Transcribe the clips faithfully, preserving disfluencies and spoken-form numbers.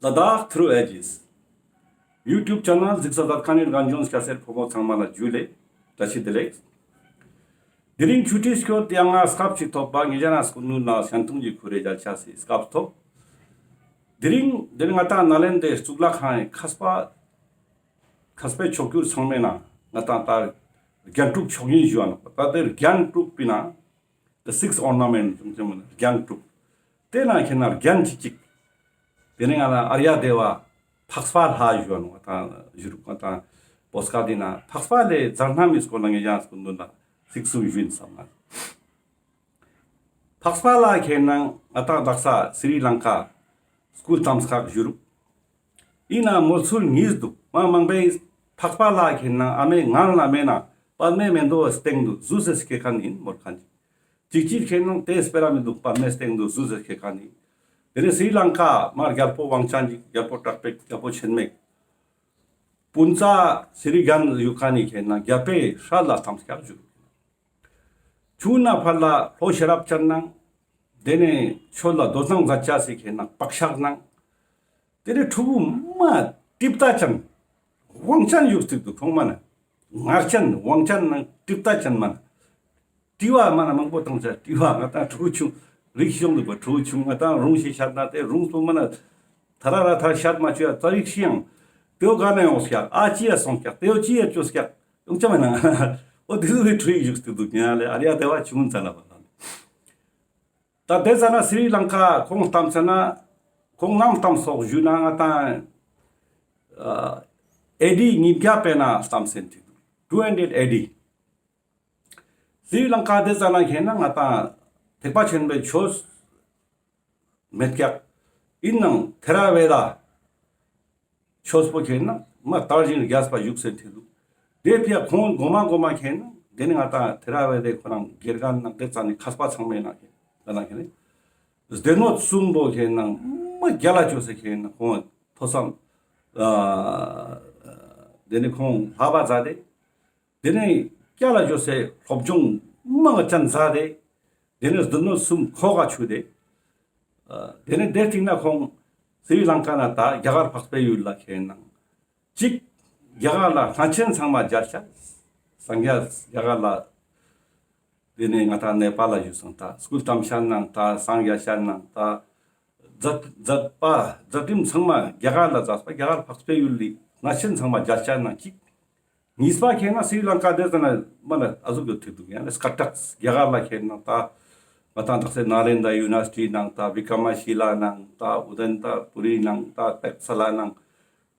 Ladakh Through Ages YouTube channel གཟིགས་ས་མཛད་མཁན་ནི་རྒན་གཞོན་སྐྱ་སེར་ཕོ་མོ་ཚང་མ་ལ་ཇུ་ལེ། བཀྲ་ཤིས་བདེ་ལེགས། དེ་རིང་ཆུ་ཊི་སྐྱོད་དེ་ཡང་ང་སྐབས་ཅིག་ཐོབ་པ་ངེད་ཅག་ན་སྐུ་ནུ་ན་ཤན་ཐུང་གི་ཁུ་རེ་རྒྱལ་ཆ་སི་སྐབས་ཐོབ། དེ་རིང་དེ་རིང་ང་ཏང་ནཱ་ལེནྡྲའི་གཙུག་ལག་ཁང་ངི་མཁས་པ་མཁས་པའི་མཆོག་གྱུར་ཚང་མའི་ནང་ང་ཏང་ད་རྒྱན་དྲུག་མཆོག་ཡིན་ཞུ་བ་ནོག་ད་དེ་རྒྱན་དྲུག་པའི་ནང་The six ornament ཅུང་ཅུང་རྒྱན་དྲུག་དེ་ན་ཁེ་ན་རྒྱན་ཅིག་ཅིག་དེ་ནས་ང་ལ་ཨརྱ་དེ་བ་འཕགས་པ་ལྷ་ཞུ་བ་ནོག་ང་ཏང་ཞུ་རུག་ང་ཏང་བོད་སྐད་དེ་ན་འཕགས་པ་ལྷའི་མཛད་རྣམ་མི་སྐོར་ལ་ངེད་ཅག་སྐུ་མདུན་ལ་ཚིག་གསུམ་ཞུ་ཡིན་བསམ་ན། འཕགས་པ་ལྷ་ཁེ་ན་ང་ཏང་དག་ས་སི་རི་ལང་ཀ་སྐུ་བལྟམས་ཁག་ཞུ་རུག་ཡིན་ན་མོལ་ཚུལ་གཉིས་འདུག་མ་མང་པོས་འཕགས་པ་ལྷ་ཁེ་ན་ཨ་མའི་ངན་ལ་མེད་ན་པདྨའི་མེ་ཏོག་སྟེང་དུ་བཞུགས་སེ་སྐྱེ་མཁན་ཡིན་མོལ་མཁན་ཅིག་ཅིག་ཅིག་ཁེ་ན་དེ་སྤེ་ར་མི་འདུག་པདྨའི་སྟེང་དུ་བཞུགས་སེ་སྐྱེ་མཁན་ཡིན། དེ་ནས་སི་རི་ལང་ཀ་མ་རྒྱལ་པོ་དབང་ཅན་ཅིག་རྒྱལ་པོ་གྲགས་པའི་རྒྱལ་པོ་ཆེན་མོ་སྤུན་ཙ་སི་རི་རྒྱན་ཡུ་ཁན་ནི་ཁེ་ན་རྒྱལ་པོའི་སྲས་ལ་བལྟམས་ཁག་ཞུ་རུག་ཆུ་ན་ཕར་ལ་ལྷོ་ཤེས་རབ་ཅན་ནང་། དེ་ནས་ཆོས་ལ་དོ་སྣང་མཛད་ཅེས་སི་ཁེ་ན་བག་ཆགས་ནང་། དེ་ནས་ཕྲུ་གུ་མ་ཏིབ་ཏ་ཅན། དབང་ཅན་ཡུག་ཚིག་ཏུ་ཁོང་མ་ན། ངར་ཅན་དབང་ཅན་ནང་ཏིབ་ཏ་ཅན་མ་ན། དྲི་བ་མ་ན་མང་པོ་བཏང་ཅེས་དྲི་བ་ང་ཏང་ཕྲུ་གུ་ཆུང་། རིག་ཤོང་འདུག་པ་ཕྲུ་གུ་ཆུང་ང་ཏང་རུང་ཞིག་ཤར་ན་དེ་རུང་སོང་མ་ན། ཐ་ར་ར་ཐ་ཤར་མ་ཆུ་ཡ་ཙ་རིག་ཤི་ཡང་། དེའོ་ག་ན་ཡོང་སྐྱག་ཨ་ཅི་ཡ་སོང་སྐྱག་དེའོ་ཅི་ཡ་ཅོ་སྐྱག་ཡོང་ཅ་མ་ན། འོ་དེ་ཚོ་བའི་ཕྲུ་གུ་ཡུག་ཚིག་ཏུ་ཉ་ལེ་ཨ་རི་ཡ་དེ་བ་ཆུང་ཙ་ན་བ་ལ། ད་དེ་ཙ་ན་སི་རི་ལང་ཀ་ཁོང་བལྟམས་ཙ་ན་ཁོང་ནམ་བལྟམས་སོག་ཞུ་ན་ང་ཏང་ཨེ་ཌི་ཉིས་བརྒྱ་པའི་ན་བལྟམས་ཟིན་ཏེ་འདུག two hundred ཨེ་ཌི། སི་རི་ལང་ཀ་དེ་ཙ་ན་ཁེ་ན་ང་ཏང་ཐེག་པ་ཆེན་པོའི་ཆོས་མེད་ཀྱག་ཡིན་ནང་ཐེ་ར་ཝེ་ད་ཆོས་པོ་ཁེ་ན་མ་དར་ཞིང་རྒྱས་པ་བཞུགས་ཟིན་ཏེ་འདུག་དེ་ཕི་ཡ་ཁོང་གོ་མ་གོ་མ་ཁེ་ན་དེ་ནི་ང་ཏང་ཐེ་ར་ཝེ་ད་ཁོ་རང་དགེ་རྒན་ནང་དེ་ཙ་ནི་མཁས་པ་ཚང་མའི་ནང་ཁེ་ན་ཁེ་ན་སྡེ་སྣོད་གསུམ་པོ་ཁེ་ན་མ་རྒྱལ་ལ་ཅོས་སེ་ཁེ་ན་ཁོང་ཐོས་བསམ་དེ་ནི་ཁོང་ལྷག་པ་མཛད་དེ། དེ་ནས་སྐྱ་ལ་འཇོག་སའི་སློབ་སྦྱོང་མང་ཅན་མཛད་དེ། དེ་ནས་སྡེ་སྣོད་གསུམ་ཁོག་ག་ཆུད་དེ། དེ་ནས་དེ་སྟིང་ན་ཁོང་སི་རི་ལང་ཀ་ན་ད་རྒྱ་གར་འཕགས་པའི་ཡུལ་ལ་ཁེ་ན་ཅིག་རྒྱ་གར་ལ་གནས་ཆེན་ཚང་མ་མཇལ་ཤག་སངས་རྒྱས་རྒྱ་གར་ལ། དེ་ནས་ང་ད་ནེ་པཱལ་ལ་བཞུགས་སོང་ད་སྐུ་བལྟམས་ཤག་ནང་ད་སངས་རྒྱས་ཤག་ནང་ད། མཛད་མཛད་པ་མཛད་རིམ་ཚང་མ་རྒྱ་གར་ལ་མཛད་པ་རྒྱ་གར་འཕགས་པའི་ཡུལ་ལི་གནས་ཆེན་ཚང་མ་མཇལ་ཤག་ནང་གཅིག་གཉིས་པ་ཁེ་ན་སི་རི་ལང་ཀ་དེ་ཙ་ན་མ་ན་ཨ་ཟུག་གི་ཐིག་འདུག་ཡང་ན་ཀ་ཊག་རྒྱ་གར་ལ་ཁེ་ན་ད་ང་ཏང་དག་ས་ནཱ་ལེནྡྲ་ཡུ་ནི་ཝར་སི་ཊི་ནང་ད་བི་ཀྲ་མ་ཤི་ལ་ནང་ད་ཨུ་དན་ཏ་པུ་རི་ནང་ད་ཏག་ས་ལ་ནང་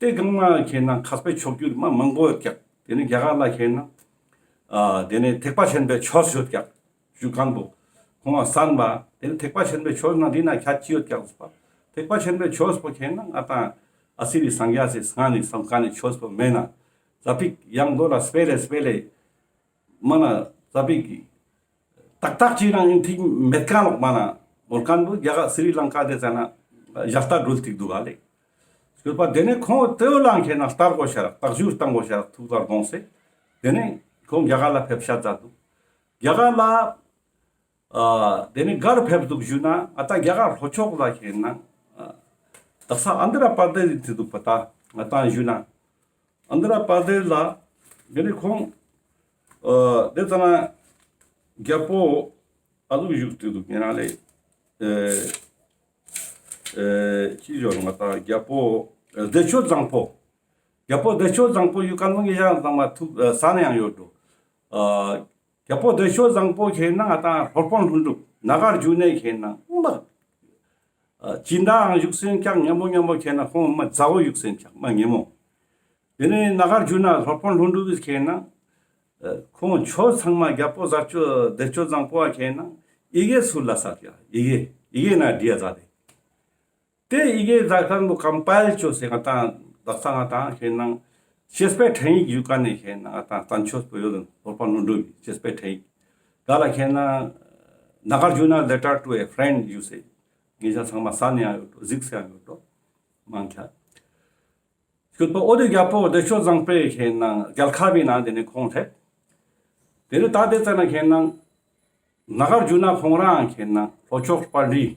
དེ་གང་མ་ཁེ་ན་མཁས་པའི་མཆོག་གྱུར་མ་མང་པོ་ཡོད་ཀྱག་དེ་ནི་རྒྱ་གར་ལ་ཁེ་ན་ཨ་དེ་ནི་ཐེག་པ་ཆེན་པོའི་ཆོས་ཡོད་ཀྱག་ཞུ་མཁན་པོ། ཁོང་ལ་གསན་པ། དེ་ནི་ཐེག་པ་ཆེན་པོའི་ཆོས་ནང་འདི་ན་ཁྱད་ཅི་ཡོད་ཀྱག་ཟེར་པ། ཐེག་པ་ཆེན་པོའི་ཆོས་པོ་ཁེ་ན་ང་ཏང་ཨ་སི་རི་སངས་རྒྱས་སི་སྔ་ནི་སམ་ཁན་ནི་ཆོས་པོ་མེད་ན། ཙ་པིག་ཡང་ལོ་ལ་སྤེ་རེ་སྤེ་རེ། མ་ན་ཙ་པིག་ཏག་ཏག་ཅི་རང་ཡིན་ཐིག་མེད་ཀ་ལོག་མ་ན་མོལ་མཁན་པོ་རྒྱ་གར་སི་རི་ལང་ཀ་དེ་ཙ་ན་ཞལ་ལྟ་འགྲུལ་ཐིག་འདུག་ག་ལེ། སྐྱོད་པ་དེ་ནས་ཁོང་དེ་བོ་ལང་ཁེ་ན་ལྟ་དགོས་ཤ་རག་རྟག་ཞུ་བཏང་དགོས་ཤ་རག་ཐུགས་ལ་དགོངས་སེ། དེ་ནས་ཁོང་རྒྱ་གར་ལ་ཕེབས་ཤ་མཛད་འདུག་རྒྱ་གར་ལ་ཨ་དེ་ནས་གར་ཕེབས་འདུག་ཞུ་ན་ཨ་ད་རྒྱ་གར་ལྷོ་ཕྱོགས་ལ་ཁེ་ན་ཨ་དག་ས་ཨན་དྷ་ར་པར་དེ་ཤི་ཐི་འདུག་པ་ད་ང་ཏང་ཞུ་ན་ཨན་དྷ་ར་པར་དེ་ཤི་ལ་དེ་ནས་ཁོང་ཨ་དེ་ཙ་ན་རྒྱལ་པོ་ཨ་ཟུག་བཞུགས་ཐི་འདུག་ཉེ་རང་ལེ་ཨེ་ཨེ་ཅི་ཞོར་ང་ཏང་རྒྱལ་པོ་ཨེ་བདེ་སྤྱོད་བཟང་པོ། རྒྱལ་པོ་བདེ་སྤྱོད་བཟང་པོ་ཡུལ་ཀ་ནང་གི་ཡང་ཚང་མ་ཐུག་ས་ནས་ཡང་ཡོད་འགྲོ། ཨ་རྒྱལ་པོ་བདེ་སྤྱོད་བཟང་པོ་ཁེ་ན་ང་ཏང་སློབ་དཔོན་ལྷུན་གྲུབ་ནཱ་གར་ཇུ་ནེ་ཁེ་ན་མ་ཨ་ཅི་འདྲའང་བཞུགས་སེན་ཀྱག་ཉམ་པོ་ཉམ་པོ་ཁེ་ན་ཁོང་མ་མཛའ་བོ་བཞུགས་སེན་ཀྱག་མ་ཉེ་མོ། དེ་ནས་ནཱ་གར་ཇུ་ན་སློབ་དཔོན་ལྷུན་གྲུབ་ཁེ་ན་ཨ་ཁོང་ཆོས་ཚང་མ་རྒྱལ་པོ་བདེ་སྤྱོད་བཟང་པོ་ཁེ་ན་ཡི་གེ་ཚུར་ལ་ས་ཀྱག་ཡི་གེ་ཡི་གེ་ན་བྲིས་ཡ་ཛད་དེ། དེ་ཡི་གེ་ཛད་ཁན་བོ་ཀམ་པའིལ་ཅོས་སེ་ང་ཏང་དག་ས་ང་ཏང་ཁེ་ན་བཤེས་པའི་ཕྲེང་ཡིག་ཞུ་ཁན་ནི་ཁེ་ན་ང་ཏང་བསྟན་ཆོས་པོ་ཡོད་དེ་སློབ་དཔོན་ལྷུན་གྲུབ་བཤེས་པའི་ཕྲེང་ཡིག་ག་ལ་ཁེ་ན་ནཱ་གར་ཇུ་ན་letter to a friend ཞུས་སེ་ཉེ་ཞ་ཚང་མ་ས་ནས་ཡང་ཡོད་འགྲོ་གཟིགས་སེ་ཡང་ཡོད་འགྲོ་མང་ཁྱ། སྐྱོད་པ་འོ་དེ་རྒྱལ་པོ་བདེ་སྤྱོད་བཟང་པོའི་ཁེ་ན་རྒྱལ་ཁབ་བི་ནང་དེ་ནས་ཁོང་ཐེབས། དེ་ནས་ད་དེ་ཙ་ན་ཁེ་ན་ནཱ་གར་ཇུ་ན་ཁོང་རང་ཁེ་ན་ལྷོ་ཕྱོགས་དཔལ་རི།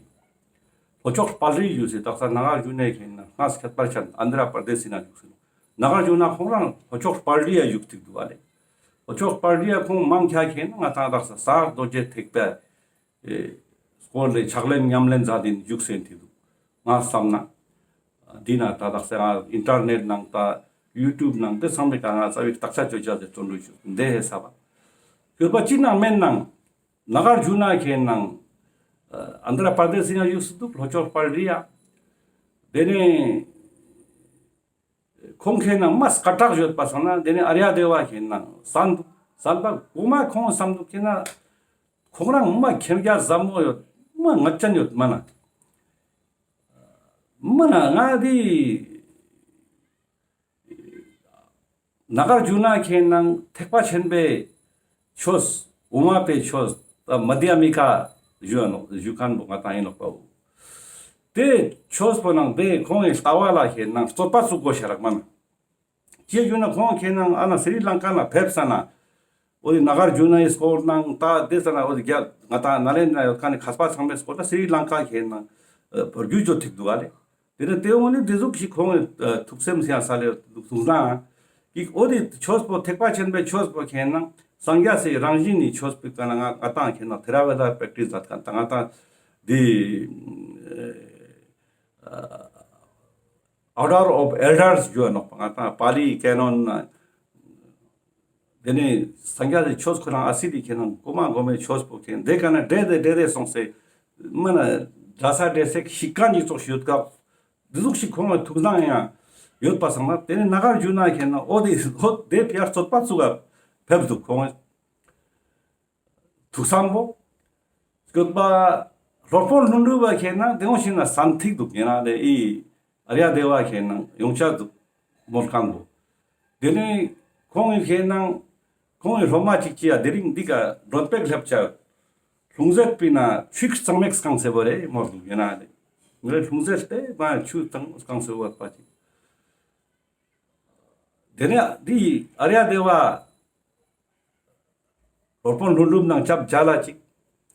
ལྷོ་ཕྱོགས་དཔལ་རི་བཞུགས་སེ་དག་ས་ནཱ་གར་ཇུ་ན་ཁེ་ན་ང་སྐད་པར་ཆ་ན་ཨན་དྷྲ་པར་དེ་སི་ན་བཞུགས་སེ་ནོག། ནཱ་གར་ཇུ་ན་ཁོང་རང་ལྷོ་ཕྱོགས་དཔལ་རི་ཡ་བཞུགས་ཏེ་འདུག་ག་ལེ། ལྷོ་ཕྱོགས་དཔལ་རི་ཡ་ཁོང་མང་ཆེ་ཁེ་ན་ང་ཏང་དག་ས་ས་རྡོ་རྗེ་ཐེག་པའི་ཨེ་སྐོར་ལས་ཕྱག་ལེན་ཉམས་ལེན་མཛད་དེ་བཞུགས་སེ་ཏེ་འདུག། ང་བསམ་ན་འདི་ན་ད་དག་ས་ཨིན་ཊར་ནེཊ་ནང་ད་ཡུ་ཊུབ་ནང་དེ་ཚང་མའི་ཀ་ང་རྩ་བའི་བརྟག་དཔྱད་ཅོ་ཅེས་སི་བརྩོན་འགྲུས་ཞུ་འདི་ཧེ་ས་བ། སྐྱོད་པ་ཅི་ནང་མེད་ནང་ནཱ་གར་ཇུ་ན་ཁེ་ནང་ཨ་ཨན་དྷྲ་པར་དེ་སི་ན་བཞུགས་སེ་འདུག། ལྷོ་ཕྱོགས་དཔལ་རི་ཡ། དེ་ནས་ཁོང་ཁེ་ནང་མ་སྐད་གྲགས་ཡོད་པ་སང་ན་དེ་ནས་ཨརྱ་དེ་བ་ཁེ་ནང་བསམ་འདུག། བསམ་པ་གོ་མ་ཁོང་བསམ་འདུག་ཁེ་ན་ཁོང་རང་མ་མཁྱེན་རྒྱ་ཟབ་མོ་ཡོད། མ་ངར་ཅན་ཡོད་མ་ན། མ་ན་ང་དེ་ནཱ་གར་ཇུ་ན་ཁེ་ནང་ཐེག་པ་ཆེན་པོའི་ཆོས་དབུ་མ་པའི་ཆོས་ད་མ་དྷྱ་མི་ཀ་ཞུ་ནོག་ཞུ་མཁན་པོ་ང་ཏང་ཨིན་ནོག་པའོ། དེ་ཆོས་པོ་ནང་དེ་ཁོང་གི་ལྟ་བ་ལ་ཁེ་ནང་རྩོད་པ་བཙུགས་དགོས་ཤ་རག་མ་ན། ཅི་ཞུ་ན་ཁོང་ཁེ་ནང་ཨ་ན་སི་རི་ལང་ཀ་ན་ཕེབས་ས་ན་འོ་དེ་ནཱ་གར་ཇུ་ན་ཡི་སྐོར་ནང་ད་དེ་ས་ན་འོ་དེ་རྒྱ་ང་ཏང་ནཱ་ལེནྡྲ་ན་ཡོད་མཁན་ནི་མཁས་པ་ཚང་མའི་སྐོར་ད་སི་རི་ལང་ཀ་ཁེ་ནང་བར་བརྒྱུད་ཅོ་ཐིག་འདུག་ག་ལེ། དེ་ནས་དེ་འོ་ནི་དེ་ཟུག་ཞིག་ཁོང་གི་ཐུགས་སེམས་སི་ཡང་ས་ལེ་འདུག་ཐུགས་སྣང་གི་འོ་དེ་ཆོས་པོ་ཐེག་པ་ཆེན་པོའི་ཆོས་པོ་ཁེ་ནང་སངས་རྒྱས་སི་རང་བཞིན་ནི་ཆོས་པོའི་ཀ་ན་ང་ང་ཏང་ཁེ་ནང་ཐེ་ར་ཝེ་ད་པྲེག་ཊིས་མཛད་མཁན་ད་ང་ཏང་དེ་Order of Elders ཞུ་ནོག་པ་ང་ཏང་པཱ་ལི་ཀེ་ནོན་ན། དེ་ནས་སངས་རྒྱས་སི་ཆོས་ཁོ་རང་ཨ་སི་དེ་ཁེ་ནང་གོ་མ་གོ་མའི་ཆོས་པོ་ཁེ་དེ་ཀ་ན་འདྲེ་དེ་འདྲེ་དེ་སོང་སེ་མ་ན་འདྲ་ས་འདྲེ་སེ་ཤིག་མཁན་ཡི་ཙོགས་ཤིག་ཡོད་སྐབས་དེ་ཟུག་ཞིག་ཁོང་ལ་ཐུགས་སྣང་ཡང་ཡོད་པ་སང་ན་དེ་ནས་ནཱ་གར་ཇུ་ན་ཁེ་ནང་འོ་དེ་འོ་དེ་ཕི་ཡ་རྩོད་པ་བཙུགས་ཕེབས་འདུག་ཁོང་ཐུགས་བསམ་པོ། སྐྱོད་པ་སློབ་དཔོན་ལྷུན་གྲུབ་པ་ཁེ་ནང་དེ་འོ་ཞིག་ན་སན་ཐིག་འདུག་ཡིན་ན་དེ་ཨི་ཨརྱ་དེ་བ་ཁེ་ནང་ཡོང་ཆ་འདུག་མོལ་མཁན་པོ། དེ་ནས་ཁོང་གི་ཁེ་ནང་ཁོང་གི་སློབ་མ་ཅིག་ཅི་ཡ་དེ་རིང་འདི་ཀ་མགྲོན་པོ་སླེབས་ཆ་ལྷུང་བཟེད་པི་ན་ཆུ་གཙང་མ་ཞིག་བཀང་སེ་བོ་རེ་མོལ་འདུག་ཡིན་ན་དེ་ངའི་ལྷུང་བཟེད་དེ་མ་ཆུ་གཙང་མ་བཀང་སེ་བོ་པ་ཅིག། དེ་ནས་འདི་ཨརྱ་དེ་བ་སློབ་དཔོན་ལྷུན་གྲུབ་ནང་སྐྱབས་རྒྱ་ལ་ཅིག་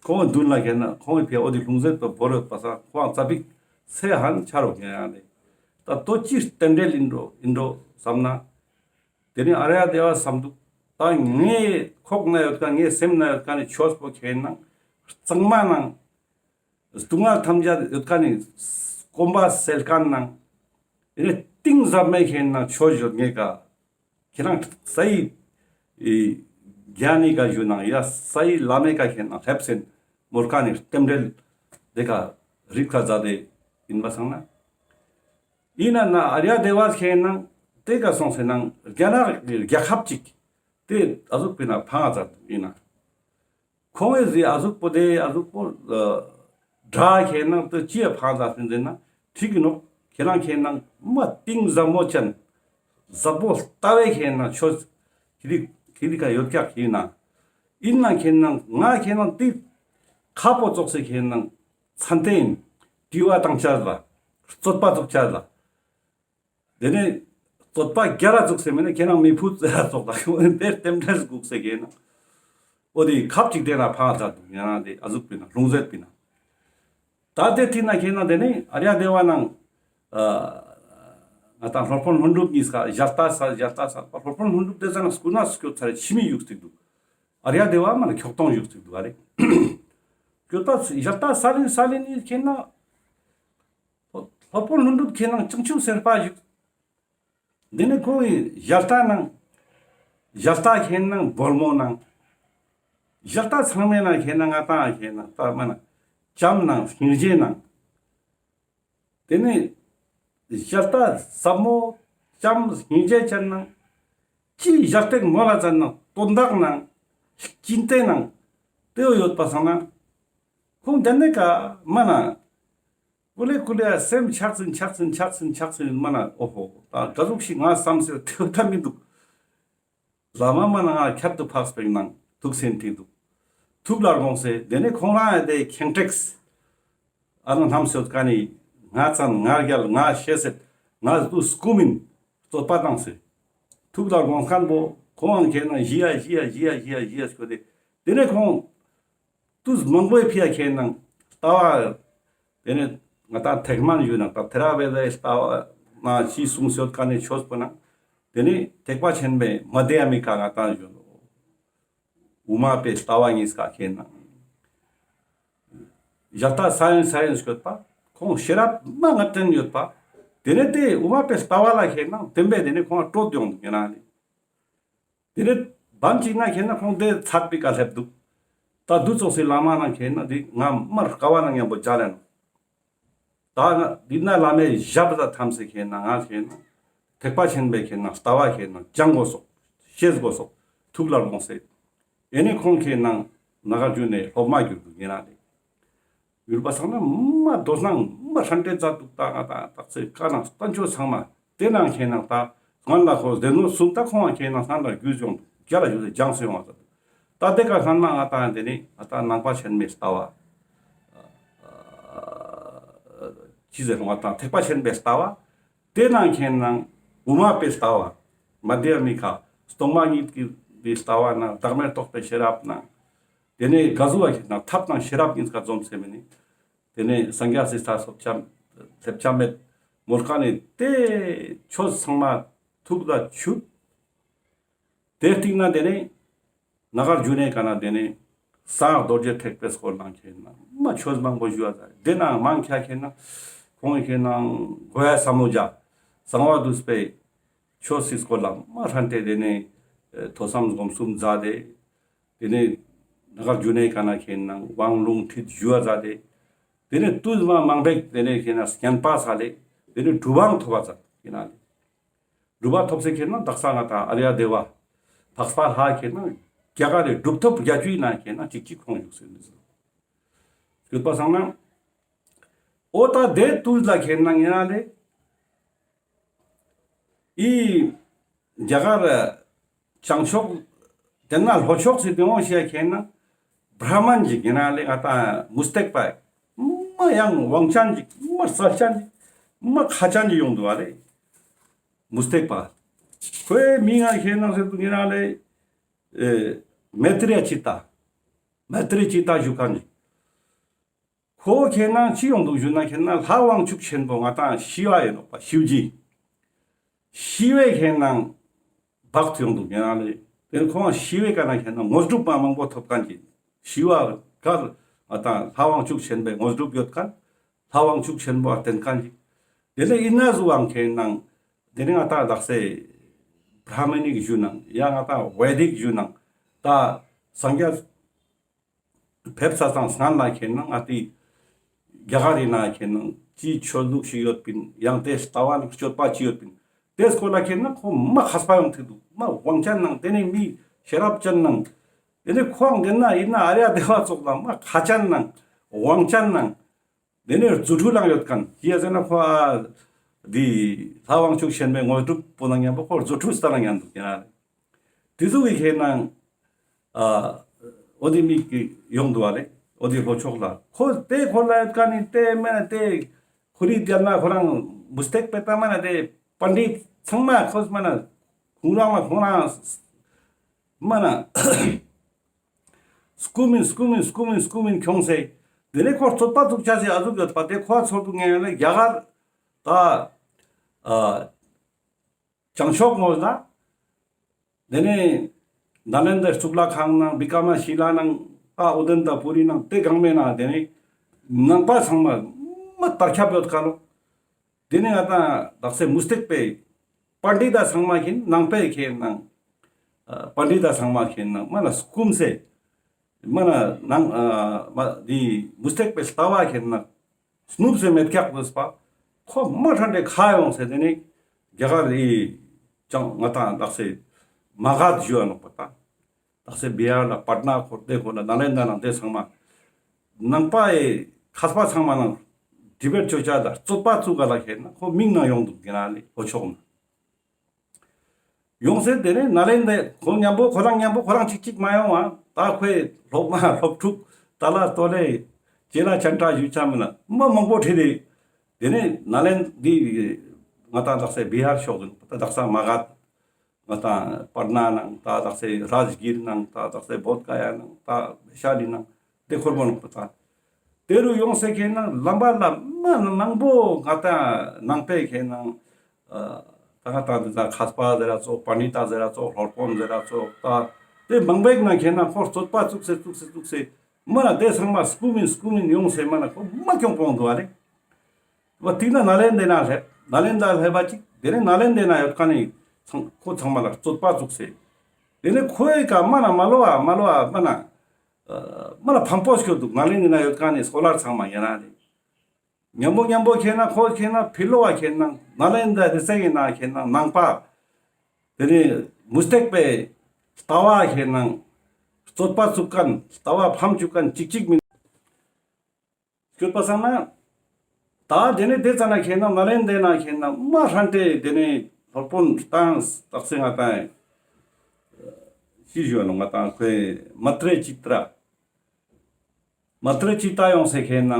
ཁོང་མདུན་ལ་ཁེ་ནང་ཁོང་གི་ཕི་འོ་དེ་ལྷུང་བཟེད་པ་བོར་ཡོད་པ་སང་ཁོང་ཙ་པིག་སེ་ཧན་ཆ་རོགས་ཁེ་ཡང་རེད། ད་ལྟོ་ཅི་རྟེན་འབྲེལ་ཡིན་འགྲོ་ཡིན་འགྲོ་བསམ་ན། དེ་ནས་ཨརྱ་དེ་བ་བསམ་འདུག། ད་ངའི་ཁོག་ན་ཡོད་མཁན་ངའི་སེམས་ན་ཡོད་མཁན་ནི་ཆོས་པོ་ཁེ་ནང་གཙང་མ་ནང་སྡུག་བསྔལ་ཐམས་ཅད་ཡོད་མཁན་ནི་སྐོམ་པ་སེལ་མཁན་ནང་དེ་ནས་གཏིང་ཟབ་མོའི་ཁེ་ནང་ཆོས་ཡོད་ངེས་ཀ་ཁེ་ནང་ས་ཡི་ཨི་གྱ་ནི་ཀ་ཞུ་ནང་ཡ་ས་ཡི་བླ་མའི་ཀ་ཁེ་ནང་སླེབས་སེ་མོལ་མཁན་ནི་རྟེན་འབྲེལ་དེ་ཀ་རིག་ཁ་མཛད་དེ་ཡིན་པ་སང་ན། ཡིན་ན་ན་ཨརྱ་དེ་བ་ཁེ་ནང་དེ་ཀ་སོང་སེ་ནང་རྒྱ་ནག་རྒྱལ་ཁབ་ཅིག་དེ་ཨ་ཟུག་པི་ན་ཕང་ང་ཚར་འདུག་ཡིན་ན། ཁོང་ངི་ཟི་ཨ་ཟུག་པོ་དེ་ཨ་ཟུག་པོ་ཨ་དྲ་ཁེ་ནང་དུ་ཅི་ཡ་ཕང་ཙ་ཟིན་ཟེར་ན་ཁྲིག་གི་ནོག། ཁེ་རང་ཁེ་ནང་མ་གཏིང་ཟབ་མོ་ཅན་ཟབ་པོ་ལྟ་བའི་ཁེ་ནང་ཆོས་ཁེ་རི་ཁེ་རི་ཀ་ཡོད་ཀྱག་ཡིན་ན། ཡིན་ན་ཁེ་ནང་ང་ཁེ་ནང་དེ་ཁ་པོ་ཙོགས་སེ་ཁེ་ནང་ཚན་ཏེ་ཡིན་དྲི་བ་བཏང་ཆ་ལ་རྩོད་པ་བཙུགས་ཆ་ལ། དེ་ནས་རྩོད་པ་རྒྱ་ར་བཙུགས་སེ་མེད་ན་ཁྱེད་རང་མི་ཕུད་ཟེར་ཙོགས་དང་དེ་རྟེན་འབྲེལ་དགོས་སེ་ཁེ་ནང་འོ་དེ་ཁབ་ཅིག་དེ་ན་ཕང་ཙ་འདུག་ཡང་ན་དེ་ཨ་ཟུག་པི་ན་ལྷུང་བཟེད་པི་ན། ད་དེ་ཐིག་ན་ཁེ་ནང་དེ་ནས་ཨརྱ་དེ་བ་ནང་ང་དང་སློབ་དཔོན་ལྷུན་གྲུབ་གཉིས་ཀ་ཞལ་ལྟ་ས་ཞལ་ལྟ་ས་པ་སློབ་དཔོན་ལྷུན་གྲུབ་དེ་ཙ་ན་སྐུ་ན་སྐྱོད་ཚར་ཕྱི་མི་བཞུགས་ཏེ་འདུག། ཨརྱ་དེ་བ་མ་ན་ཁྱོག་ཐོང་བཞུགས་ཏེ་འདུག་ཨ་རེ། སྐྱོད་པ་ཞལ་ལྟ་ས་ལིན་ས་ལིན་ནི་ཁེ་ནང་སློབ་དཔོན་ལྷུན་གྲུབ་ཁེ་ནང་བྱང་ཆུབ་སེམས་དཔའ་ཞིག། དེ་ནས་ཁོང་གི་ཞལ་ལྟ་ནང་ཞལ་ལྟ་ཁེ་ནང་སྒོར་མོ་ནང་ཞལ་ལྟ་ཚང་མའི་ནང་ཁེ་ནང་ང་ཏང་ཁེ་ནང་ལྟ་མ་ན་བྱམས་ནང་སྙིང་རྗེ་ནང་། དེ་ནས་ཞལ་ལྟ་ཟབ་མོ་བྱམས་སྙིང་རྗེ་ཅན་ནང་། ཅི་ཞལ་ལྟ་མོལ་ལ་ཙ་ན་དོན་དག་ནང་ཅི་ཏེ་ནང་དེ་ཡོད་པ་སང་ན། ཁོང་དེ་ནས་ཀ་མ་ན། ཀུ་ལེ་ཀུ་ལེ་སེམས་ཆགས་ཟིན་ཆགས་ཟིན་ཆགས་ཟིན་ཆགས་ཟིན་མ་ན་ཨོ་ཧོ་ད་ག་ཟུག་ཞིག་ང་བསམ་སེ་དེ་ད་མི་འདུག། ལ་མ་མ་ན་ང་ཁྱད་དུ་འཕགས་པའི་ནང་ཐུགས་སེམས་ཐིག་འདུག། ཐུགས་ལ་དགོངས་སེ་དེ་ནས་ཁོང་རང་ཡ་དེ་ཁེངས་དྲེགས། ཨ་ནི་ནམ་སོད་ཀ་ནི་ང་ཙན་ང་རྒྱལ་ང་ཤེས་སེད་ང་དུ་སྐུ་མིན་རྩོད་པ་བཏང་སེ། ཐུགས་ལ་དགོངས་མཁན་པོ་ཁོང་ཁེ་ནང་ཞི་ཡ་ཞི་ཡ་ཞི་ཡ་ཞི་ཡ་ཞི་ཡ་ཞི་ཡ་སྐྱོད་དེ་དེ་ནས་ཁོང་དུས་མང་པོའི་ཕི་ཡ་ཁེ་ནང་ལྟ་བ་དེ་ནས་ ང་ཏང་ཐེག་དམན་ཞུ་ན་ད་ཐེ་ར་ཝེ་དའི་ལྟ་བ་ན་ཅི་གསུངས་ཡོད་ཀ་ནེ་ཆོས་པོ་ན་དེ་ནེ་ཐེག་པ་ཆེན་པོའི་མ་དྷྱ་མི་ཀ་ང་ཏང་ཞུ་ནོག། དབུ་མ་པའི་ལྟ་བ་གཉིས་ཀ་ཁེ་ན་ཡ་ཏ་སའེན་སི་སའེན་སི་ཡོད་པ། ཁོང་ཤེས་རབ་མ་ངར་ཅན་ཡོད་པ། དེ་ནེ་དེ་དབུ་མ་པའི་ལྟ་བ་ལ་ཁེ་ན་བརྟེན་པའི་དེ་ནེ་ཁོང་ལ་སྤྲོད་ཡོང་དུག་ཡིན་ན་ནི། དེ་ནེ་བན་ཅིག་ན་ཁེ་ན་ཁོང་དེ་ཚད་པའི་ཀ་སླེབས་དུག། ད་དུ་ཙོགས་སི་བླ་མ་ན་ཁེ་ན་དེ་ང་མར་དཀའ་བ་ན་མཉམ་པོ་མཇལ་ལེན། ད་ང་འདི་ན་བླ་མའི་ཞབས་ལ་ཐམས་སེ་ཁེ་ན་ང་ཁེ་ན་ཐེག་པ་ཆེན་པོའི་ཁེ་ན་ལྟ་བ་ཁེ་ན་སྦྱང་དགོས་སོག། ཤེས་དགོས་སོག། ཐུགས་ལ་དགོངས་སེ། ཨེ་ནེ་ཁོང་ཁེ་ན་ན་ག་རྒྱུ་ནེ་སློབ་མ་གྱུར་དུག་ཡིན་ན་ནི། ཡུལ་པ་ཚང་ན་མ་དོ་སྣང་མ་ཧྲན་ཏེ་མཛད་དུག། ད་ང་ཏང་ཏག་ཚེ་ཀ་ནང་བསྟན་བཅོས་ཚང་མ་དེ་ནང་ཁེ་ན་ད་སྔོན་ལ་ཁོ་སྡེ་སྣོད་གསུམ་ད་ཁོང་ཁེ་ན་སྔོན་ལ་རྒྱུས་ཡོང་དུག། རྒྱ་ལ་རྒྱུས་སེ་སྦྱངས་སེ་ཡོང་བ་ད་དུག། ད་དེ་ཀ་སྔོན་མ་ང་ཏང་དེ་ནེ་ང་ཏང་ནང་པ་ཆེན་མོའི་ལྟ་བ་ཅི་ཟེར་ང་ཏང་ཐེག་པ་ཆེན་པོའི་ལྟ་བ། དེ་ནང་ཁེ་ན་དབུ་མ་པའི་ལྟ་བ། མ་དྷྱ་མི་ཀ་སྟོང་པ་ཉིད་ཀྱི་ལྟ་བ་ན་བདག་མེད་རྟོགས་པའི་ཤེས་རབ་ན། དེ་ནེ་ག་ཟུག་པ་ཁེ་ན་ཐབས་དང་ཤེས་རབ་གཉིས་ཀ་འཛོམས་སེ་མེ་ནི། དེ་ནེ་སངས་རྒྱས་སི་ས་སོབ་ཆམ་ཐེབ་ཆམ་མེད་མོལ་ཀ་ནེ་དེ་ཆོས་ཚང་མ་ཐུགས་ལ་ཆུད། དེ་སྟིང་ན་དེ་ནེ་ན་ག་རྒྱུ་ནེ་ཀ་ན་དེ་ནེ་གསང་སྔགས་རྡོ་རྗེ་ཐེག་པའི་སྐོར་ནང་ཁེ་ན་མ་ཆོས་མང་པོ་ཞུ་བ་ད་དེ་ནང་མང་ཆེ་ཁེ་ན་ཁོང་ཁེ་ན་གོ་ཡ་ས་མུ་ཇ་གསང་བ་འདུས་པའི་ཆོས་སི་སྐོར་ལ་མ་ཧྲན་ཏེ་དེ་ནེ་ཐོས་བསམ་སྒོམ་གསུམ་མཛད་དེ། དེ་ནེ་ན་ག་རྒྱུ་ནེ་ཀ་ན་ཁེ་ན་དབང་ལུང་ཁྲིད་ཞུ་བ་མཛད་དེ། དེ་ནེ་དུས་མ་མང་པོ་དེ་ནེ་ཁེ་ན་བསྙེན་པ་ས་ལེ་དེ་ནེ་གྲུབ་དབང་ཐོབ་པ་མཛད་ཡིན་ན་ནི། གྲུབ་པ་ཐོབ་སེ་ཁེ་ན་དག་ས་ང་ཏང་ཨཱརྱ་དེ་བ་འཕགས་པ་ལྷ་ཁེ་ན་རྒྱ་གར་རི་གྲུབ་ཐོབ་བརྒྱད་ཅུའི་ནང་ཁེ་ན་གཅིག་གཅིག་ཁོང་བཞུགས་སེ་ཡོད་པ་སང་ན། འོ་ད་དེ་དུས་ལ་ཁེ་ན་ཡིན་ན་ལེ། ཨི་རྒྱ་གར་བྱང་ཕྱོགས་དེ་ན་ལྷོ་ཕྱོགས་སི་དེ་འོང་ཤེས་ཁེ་ན་བྲ་མན་ཅིག་ཡིན་ན་ལེ། ང་ཏང་མུ་སྟེགས་པ་མ་ཡང་དབང་ཅན་ཅིག་མ་རྩལ་ཅན་ཅིག་མ་ཁ་ཅན་ཅིག་ཡོང་དུག་པ་ལེ། མུ་སྟེགས་པ། ཁོའི་མིང་ང་ཁེ་ན་ཟེར་དུག་ཡིན་ན་ལེ། ཨེ་མེ་ཏྲེ་ཡ་ཅི་ཏ། མེ་ཏྲེ་ཡ་ཅི་ཏ་ཞུ་ཁན་ཅིག། ཁོ་ཁེ་ན་ཅི་ཡོང་དུག་ཞུ་ན་ཁེ་ན་ལྷ་དབང་ཕྱུག་ཆེན་པོ་ང་ཏང་ཤི་བ་ཡིན་ནོག་པ་ཤིབ་ཇི། ཤི་བའི་ཁེ་ན་བག་ཡོང་དུག་ཡིན་ན་ལེ། དེ་ཁོང་ཤི་བའི་ཀ་ན་ཁེ་ན་དངོས་གྲུབ་མ་མང་པོ་ཐོབ་ཁན་ཅིག། ཤི་བ་ཀ་ང་ཏང་ལྷ་དབང་ཕྱུག་ཆེན་པོའི་དངོས་གྲུབ་ཡོད་ཁན། ལྷ་དབང་ཕྱུག་ཆེན་པོ་བརྟེན་ཁན་ཅིག། དེ་ལེ་ཨིན་ན་ཟུག་དབང་ཁེ་ན་དེ་ནེ་ང་ཏང་དག་སེ་བྲ་མ་ནིག་ཞུ་ནང་ཡང་ང་ཏང་ཝེ་དིག་ཞུ་ནང་ད་སངས་རྒྱས་ཕེབས་ས་དང་སྔན་ལ་ཁེ་ན་ང་ཏི་རྒྱ་གར་རི་ན་ཁེ་ན་ཅི་ཆོས་ལུགས་ཤིག་ཡོད་པིན། ཡང་དེ་ལྟ་བ་ནང་སྤྱོད་པ་ཅི་ཡོད་པིན། དེ་སྐོར་ལ་ཁེ་ན་ཁོ་མ་མཁས་པ་ཡོང་ཐུག་དུག། མ་དབང་ཅན་ནང་དེ་ནེ་མི་ཤེས་རབ་ཅན་ནང་དེ་ནེ་ཁོང་དེ་ན་ཨིན་ན་ཨཱརྱ་དེ་བ་ཙོགས་ལ་མ་ཁ་ཅན་ནང་དབང་ཅན་ནང་དེ་ནེ་རྫུ་འཕྲུལ་ལང་ཡོད་ཁན་ཅི་ཡ་ཟེར་ན་ཁོ་ཨ་དེ་ལྷ་དབང་ཕྱུག་ཆེན་པོའི་དངོས་གྲུབ་པོ་ནང་མཉམ་པོ་ཁོ་རྫུ་འཕྲུལ་སྟན་ན་ཉན་དུག་ཡིན་ན་ལེ། དེ་ཟུག་གི་ཁེ་ན་ཨ་འོ་དེ་མི་གི་ཡོང་དུག་པ་ལེ། འོ་དེ་ལྷོ་ཕྱོགས་ལ་ཁོ་དེ་ཁོ་ལ་ཡོད་ཁན་ནི་དེ་མ་ན་དེ་ཁོ་རི་དེ་ན་ཁོ་རང་མུ་སྟེགས་པའི་ད་མ་ན་དེ་པཎྜི་ཏ་ཚང་མ་ཁོ་མ་ན་ཁོང་རང་མ་ཁོང་རང་མ་ན་སྐུ་མིན་སྐུ་མིན་སྐུ་མིན་སྐུ་མིན་ཁྱོངས་སེ་དེ་ནེ་ཁོ་རྩོད་པ་ཚུགས་ཆ་སེ་ཨ་ཟུག་ཡོད་པ་དེ་ཁོ་ཚོར་དུག་ངེ་ཡོད་ལེ། རྒྱ་གར་ད་ཨ་བྱང་ཕྱོགས་ངོས་ལ་དེ་ནེ་ནཱ་ལེནྡྲའི་གཙུག་ལག་ཁང་ནང་བི་ཀ་མ་ཤི་ལ་ནང་ཨ་ཨུ་དན་ཏ་པུ་རི་ནང་དེ་གང་མེད་ན་དེ་ནེ་ནང་པ་ཚང་མ་མ་དར་ཁྱབ་ཡོད་ཁན་ལོ། དེ་ནེ་ང་ཏང་དག་སེ་མུ་སྟེགས་པའི་པཎྜི་ཏ་ཚང་མ་ཁེ་ན་ནང་པའི་ཁེ་ན་ཨ་པཎྜི་ཏ་ཚང་མ་ཁེ་ན་མ་ན་སྐུམ་སེ་མ་ན་ནང་ཨ་མ་དེ་མུ་སྟེགས་པའི་ལྟ་བ་ཁེ་ན་སྣུབས་སེ་མེད་ཀྱག་དུག་པ། ཁོ་མ་ཧྲན་ཏེ་ཁ་ཡོང་སེ་དེ་ནེ་རྒྱ་གར་རི་ཅང་ང་ཏང་དག་སེ་མ་ག་དྷ་ཞུ་བ་ནོག་པ་ད། དག་སེ་བི་ཧར་ལ་པཊ་ན་ཁོ་དེ་ཁོ་ན་ནཱ་ལེནྡྲ་ནང་དེ་ཚང་མ་ནང་པའི་མཁས་པ་ཚང་མ་ནང་ཌི་བེཊ་ཅོ་ཆ་ད་རྩོད་པ་ཚུགས་ག་ལ་ཁེ་ན་ཁོ་མིང་ནང་ཡོང་དུག་ཡིན་ན་ལེ། ལྷོ་ཕྱོགས་ན་ཡོང་སེ་དེ་ནེ་ནཱ་ལེནྡྲ་ཁོ་མཉམ་པོ་ཁོ་རང་མཉམ་པོ་ཁོ་རང་གཅིག་གཅིག་མ་ཡོང་བ་ད་ཁོའི་སློབ་མ་སློབ་ཕྲུག་ཏཱ་ལ་ཏོ་ལེ་ཅེ་ལ་ཅན་ཏྲ་ཞུ་ཆ་མི་ན་མ་མང་པོ་ཁྲིད་དེ་དེ་ནེ་ནཱ་ལེནྡྲ་འདི་ང་ཏང་དག་སེ་བི་ཧར་ཕྱོགས་དུ་ད་དག་ས་མ་ག་དྷ་ང་ཏང་པཊ་ན་ནང་ད་དག་སེ་རཱཇ་གིར་ནང་ད་དག་སེ་བོདྷ་ག་ཡ་ནང་ད་བེ་ཤ་ལི་ནང་དེ་ཁོར་མོ་ནོག་པ་ད། དེ་རུ་ཡོང་སེ་ཁེ་ན་ལམ་པ་ལ་མ་མང་པོ་ང་ཏང་ནང་པའི་ཁེ་ན་ཨ་ད་ང་ཏང་དེ་ཚ་མཁས་པ་ཟེར་ར་ཙོགས་པཎྜི་ཏ་ཟེར་ར་ཙོགས་སློབ་དཔོན་ཟེར་ར་ཙོགས་ད་དེ་མང་པོའི་ནང་ཁེ་ན་ཁོ་རྩོད་པ་བཙུགས་སེ་བཙུགས་སེ་བཙུགས་སེ་མ་ན་དེ་ཚང་མ་སྐུ་མིན་སྐུ་མིན་ཡོང་སེ་མ་ན་ཁོ་མ་གྱོང་པོ་འདུག་ཨ་ལེ། བ་དེ་ན་ནཱ་ལེནྡྲའི་ནང་སླེབས། ནཱ་ལེནྡྲ་སླེབས་པ་ཅིག་དེ་ནས་ནཱ་ལེནྡྲའི་ནང་ཡོད་མཁན་ནི་ཚང་ཁོ་ཚང་མ་ལ་རྩོད་པ་བཙུགས་སེ། དེ་ནས་ཁོའི་ཀ་མ་ན་མ་ལོ་བ་མ་ལོ་བ་མ་ན་ཨ་མ་ན་ཕམ་པོ་སྐྱོད་འདུག་ནཱ་ལེནྡྲའི་ནང་ཡོད་མཁན་ནི་སྐོ་ལར་ཚང་མ་ཡིན་ན་རེད། མཉམ་པོ་མཉམ་པོ་ཁེ་ན་ཁོ་ཁེ་ན་ཕི་ལོ་བ་ཁེ་ན་ནཱ་ལེནྡྲ་རི་སའི་ནང་ཁེ་ན་ནང་པ། དེ་ནས་མུ་སྟེགས་པའི་ལྟ་བ་ཁེ་ན་རྩོད་པ་བཙུགས་མཁན་ལྟ་བ་ཕམ་བཅུག་མཁན་ཅིག་ཅིག་མིན། སྐྱོད་པ་སང་ན། ད་དེ་ནས་དེ་ཙ་ན་ཁེ་ན་ནཱ་ལེནྡྲའི་ནང་ཁེ་ན་མ་ཧྲན་ཏེ་དེ་ནས་སློབ་དཔོན་ཏང་སྟག་སེ་ང་ཏང་ཤི་ཞུ་ནོ་ང་ཏང་ཁོའི་མ་ཏྲེ་ཅི་ཏྲ། མ་ཏྲེ་ཅི་ཏྲ་ཡོང་སེ་ཁེ་ན་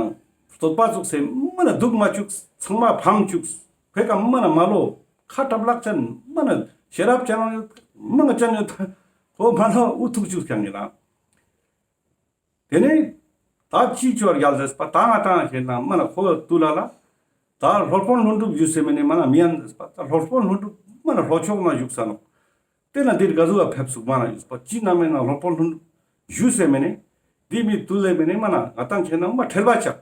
རྩོད་པ་བཙུགས་སེ་མ་ན་སྡུག་མ་བཅུག་ཚང་མ་ཕམ་བཅུག་ཁོའི་ཀ་མ་ན་མ་ལོ་ཁ་གྲབ་ལག་ཅན་མ་ན་ཤེས་རབ་ཅན་ཡོད་མ་ང་ཅན་ཡོད་ཁོ་མ་ལོ་འུ་ཐུག་བཅུག་ཀྱང་ཡིན་ན། དེ་ནས་ད་ཅི་ཅོར་རྒྱལ་ཟེར་པ་ད་ང་ཏང་ཁེ་ན་མ་ན་ཁོ་ཏུ་ལ་ལ་ད་སློབ་དཔོན་ལྷུན་གྲུབ་ཞུ་སེ་མེ་ནེ་མ་ན་མི་ཡན་ཟེར་པ་ད་སློབ་དཔོན་ལྷུན་གྲུབ་མ་ན་ལྷོ་ཕྱོགས་ན་བཞུགས་ས་ནོ། དེ་ན་འདིར་ག་ཟུག་ལ་ཕེབས་སུག་མ་ན་ཡོད་པ་ཅི་ན་མེ་ན་སློབ་དཔོན་ལྷུན་གྲུབ་ཞུ་སེ་མེ་ནེ་འདི་མི་ཏུ་ལེ་མེ་ནེ་མ་ན་ང་ཏང་ཁེ་ན་མ་ཁྲེལ་བ་ཆགས།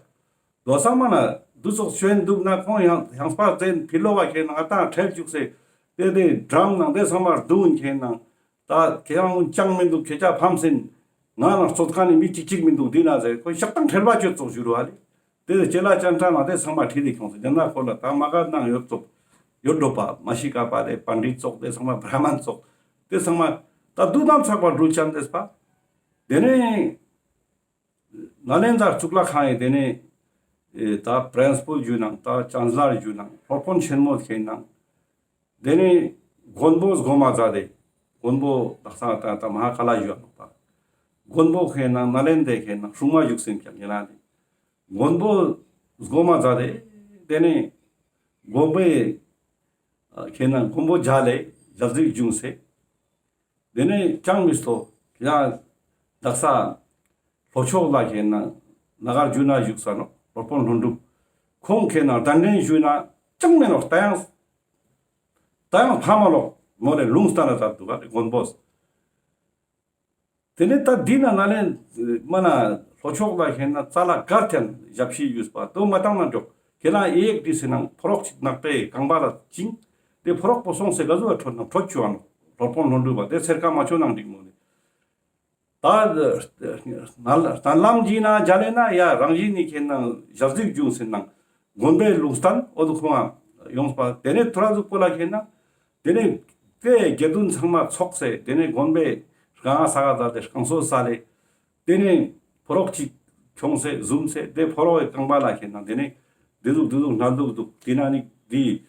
དོ་ས་མ་ན་དུ་ཚོགས་ཤོན་འདུག་ན་ཁོང་ཡང་ཡང་སྤར་ཙེན་ཕི་ལོ་བ་ཁེ་ན་ང་ཏང་ཁྲེལ་བཅུག་སེ་དེ་དེ་འགྲམ་ནང་དེ་ཚང་མ་རྡུང་ཁེ་ན། ད་ཁྱེད་རང་ཅང་མི་འདུག་ཁྱེད་ཅག་ཕམ་ཟིན། ང་ལ་རྩོད་མཁན་ནི་མི་གཅིག་གཅིག་མི་འདུག་འདི་ན་ཟེར་ཁོ་ཤག་དང་ཁྲེལ་བ་ཅོ་ཙོགས་ཞུ་རུ་ཨ་ལེ། དེ་ལ་ཅེ་ལ་ཅན་ཏྲ་ན་དེ་ཚང་མ་ཁྲིད་དེ་ཁྱོངས་སེ་དེ་ན་ཁོ་ལ་ད་མ་ག་ནང་ཡོད་ཙོགས་ཡོད་འགྲོ་པ་མ་ཤི་ཀ་པ་དེ་པཎྜི་ཏ་ཙོགས་དེ་ཚང་མ་བྲ་མན་ཙོགས་དེ་ཚང་མ་ད་དུ་དམ་ཚག་པ་འགྲུལ་ཅན་དེ་ས་པ། དེ་ནས་ནཱ་ལེནྡྲ་གཙུག་ལག་ཁང་ཡི་དེ་ནས་ཨེ་ད་པྲེན་སི་པལ་ཞུ་ནང་ད་ཅན་སི་ལར་ཞུ་ནང་སློབ་དཔོན་ཆེན་མོ་ཁེ་ནང་། དེ་ནས་མགོན་པོ་སྒོམ་མ་མཛད་དེ། མགོན་པོ་དག་ས་ད་ད་མ་ཧཱ་ཀཱ་ལ་ཞུ་བ་ནོག་པ། མགོན་པོ་ཁེ་ན་ནཱ་ལེནྡྲའི་ཁེ་ན་སྲུང་མ་བཞུགས་སེམས་ཀྱང་ཡིན་ན་དེ། མགོན་པོ་སྒོམ་མ་མཛད་དེ། དེ་ནས་མགོན་པོའི་ཁེ་ན་མགོན་པོ་མཇལ་ལེ་ཞལ་གཟིགས་བྱུང་སེ། དེ་ནས་ཅང་མི་སྟོ། ཡང་དག་ས་ལྷོ་ཕྱོགས་ལ་ཁེ་ན་ན་གར་ཇུ་ན་བཞུགས་ས་ནོ་སློབ་དཔོན་ལྷུན་གྲུབ། ཁོང་ཁེ་ན་གདན་འདྲེན་ཞུས་ན་ཅང་མེད་ནོ་ད་ཡང་། ད་ཡང་ཕ་མ་ལོག་མོ་ལེ་ལུང་སྟན་ན་ད་འདུག་ག་དེ་མགོན་པོས། དེ་ནས་ད་འདི་ན་ན་ལེ་མ་ན་ལྷོ་ཕྱོགས་ལ་ཁེ་ན་ཙ་ལ་གར་ཐན་ཞབས་ཕྱི་ཡོད་པ་དོ་མ་བཏང་ན་འགྲོ་ཁེ་ན་ཨེ་ཡེག་འདི་སེ་ནང་ཕོ་རོག་ཅིག་ནག་པའི་རྐང་པ་ལ་བཅིངས། དེ་ཕོ་རོག་པོ་སོང་སེ་ག་ཟུག་ལ་ཁྲོད་ན་ཁྲོད་ཆུ་བ་ནོ་སློབ་དཔོན་ལྷུན་གྲུབ་པ་དེ་སེར་ཀ་མ་ཆོ་ནང་འགྲིག་མོ་ནི། ད་ལམ་གྱི་ན་མཇལ་ལེ་ན་ཡ་རང་བཞིན་ནི་ཁེ་ན་ཞལ་གཟིགས་བྱུང་སེ་ནང་མགོན་པོའི་ལུང་སྟན་འོ་དུ་ཁོང་ཡོངས་པ་དེ་ནས་ཐུ་ར་ཟུག་པོ་ལ་ཁེ་ན། དེ་ནས་དེ་དགེ་འདུན་ཚང་མ་ཚོགས་སེ་དེ་ནས་མགོན་པོའི་རྐང་ས་ག་ད་དེ་རྐང་སོ་ས་ལེ། དེ་ནས་ཕོ་རོག་ཅིག་ཁྱོངས་སེ་བཟུང་སེ་དེ་ཕོ་རོག་གི་རྐང་པ་ལ་ཁེ་ན་དེ་ནས་དེ་ཟུག་དེ་ཟུག་ན་ཟུག་འདུག་དེ་ན་ནི་དེ་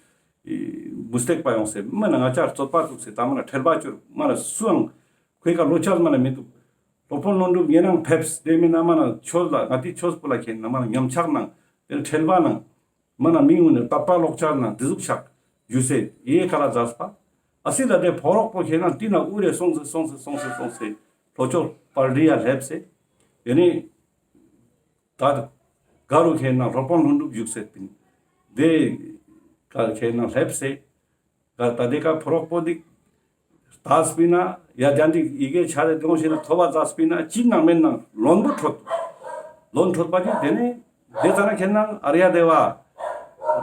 མུ་སྟེགས་པ་ཡོངས་སེ་མ་ན་ང་ཅག་རྩོད་པ་བཙུགས་སེ་ད་མ་ན་ཁྲེལ་བ་ཅོར་མ་ན་སུའང་ཁོའི་ཀ་ལོ་ཆ་མ་ན་མི་འདུག་སློབ་དཔོན་ལྷུན་གྲུབ་ཉེ་རང་ཕེབས་དེ་མིན་ན་མ་ན་ཆོས་ལ་ང་དེ་ཆོས་པོ་ལ་ཁེ་ན་མ་ན་ཉམས་ཆག་ནང་དེ་ཁྲེལ་བ་ནང་། མ་ན་མི་ངུ་ནས་དད་པ་ལོག་ཆ་ན་འདི་ཟུག་ཆག་ཡུ་སེ་ཡེ་ཁ་ལ་མཛད་པ། ཨ་སི་ལ་དེ་ཕོ་རོག་པོ་ཁེ་ན་ཏི་ན་ཨུ་རེ་སོང་སེ་སོང་སེ་སོང་སེ་སོང་སེ་ལྷོ་ཕྱོགས་པར་རི་ཡ་སླེབས་སེ། དེ་ནས་ད་ག་རུ་ཁེ་ན་སློབ་དཔོན་ལྷུན་གྲུབ་བཞུགས་སེ་པིན། དེ་ག་ཁེ་ན་སླེབས་སེ། ག་ད་དེ་ཀ་ཕོ་རོག་པོ་དིག་ལྟ་སྤིན་ན་ཡ་ཇན་དིག་ཡི་གེ་ཆ་རེ་དེ་ངོ་ཤེས་ན་ཐོ་བ་ཛ་སྤིན་ན་ཅི་ནང་མེད་ནང་ལོན་པོ་འཕྲོད། ལོན་འཕྲོད་པ་ཅིག་དེ་ནས་དེ་ཙ་ན་ཁེ་ན་ཨརྱ་དེ་བ་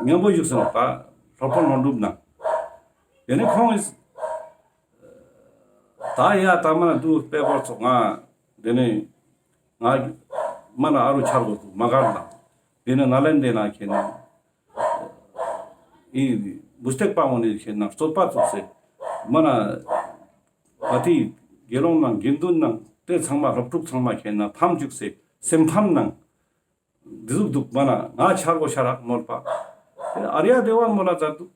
མཉམ་པོ་བཞུགས་སེ་ནོག་པ་སློབ་དཔོན་ལྷུན་གྲུབ་ན། དེ་ནས་ཁོང་ངི་ད་ཡ་ད་མ་ན་དུ་དཔེ་བོར་ཚོགས་ང་དེ་ནས་ང་མ་ན་ཨ་རུ་ཆར་གོ་དུ་མ་གར་ན་དེ་ནས་ནཱ་ལེནྡྲའི་ན་ཁེ་ན། ཨི་མུ་སྟེགས་པ་འོ་ནི་ཁེ་ན་རྩོད་པ་བཙུགས་སེ་མ་ན་ང་ཏི་དགེ་སློང་ནང་དགེ་འདུན་ནང་དེ་ཚང་མ་སློབ་ཕྲུག་ཚང་མ་ཁེ་ན་ཕམ་བཅུག་སེ་སེམས་ཕམ་ནང་འདི་ཟུག་འདུག་མ་ན་ང་ཆར་གོ་ཤ་རག་མོལ་པ། དེ་ཨརྱ་དེ་བ་མོལ་ལ་མཛད་འདུག་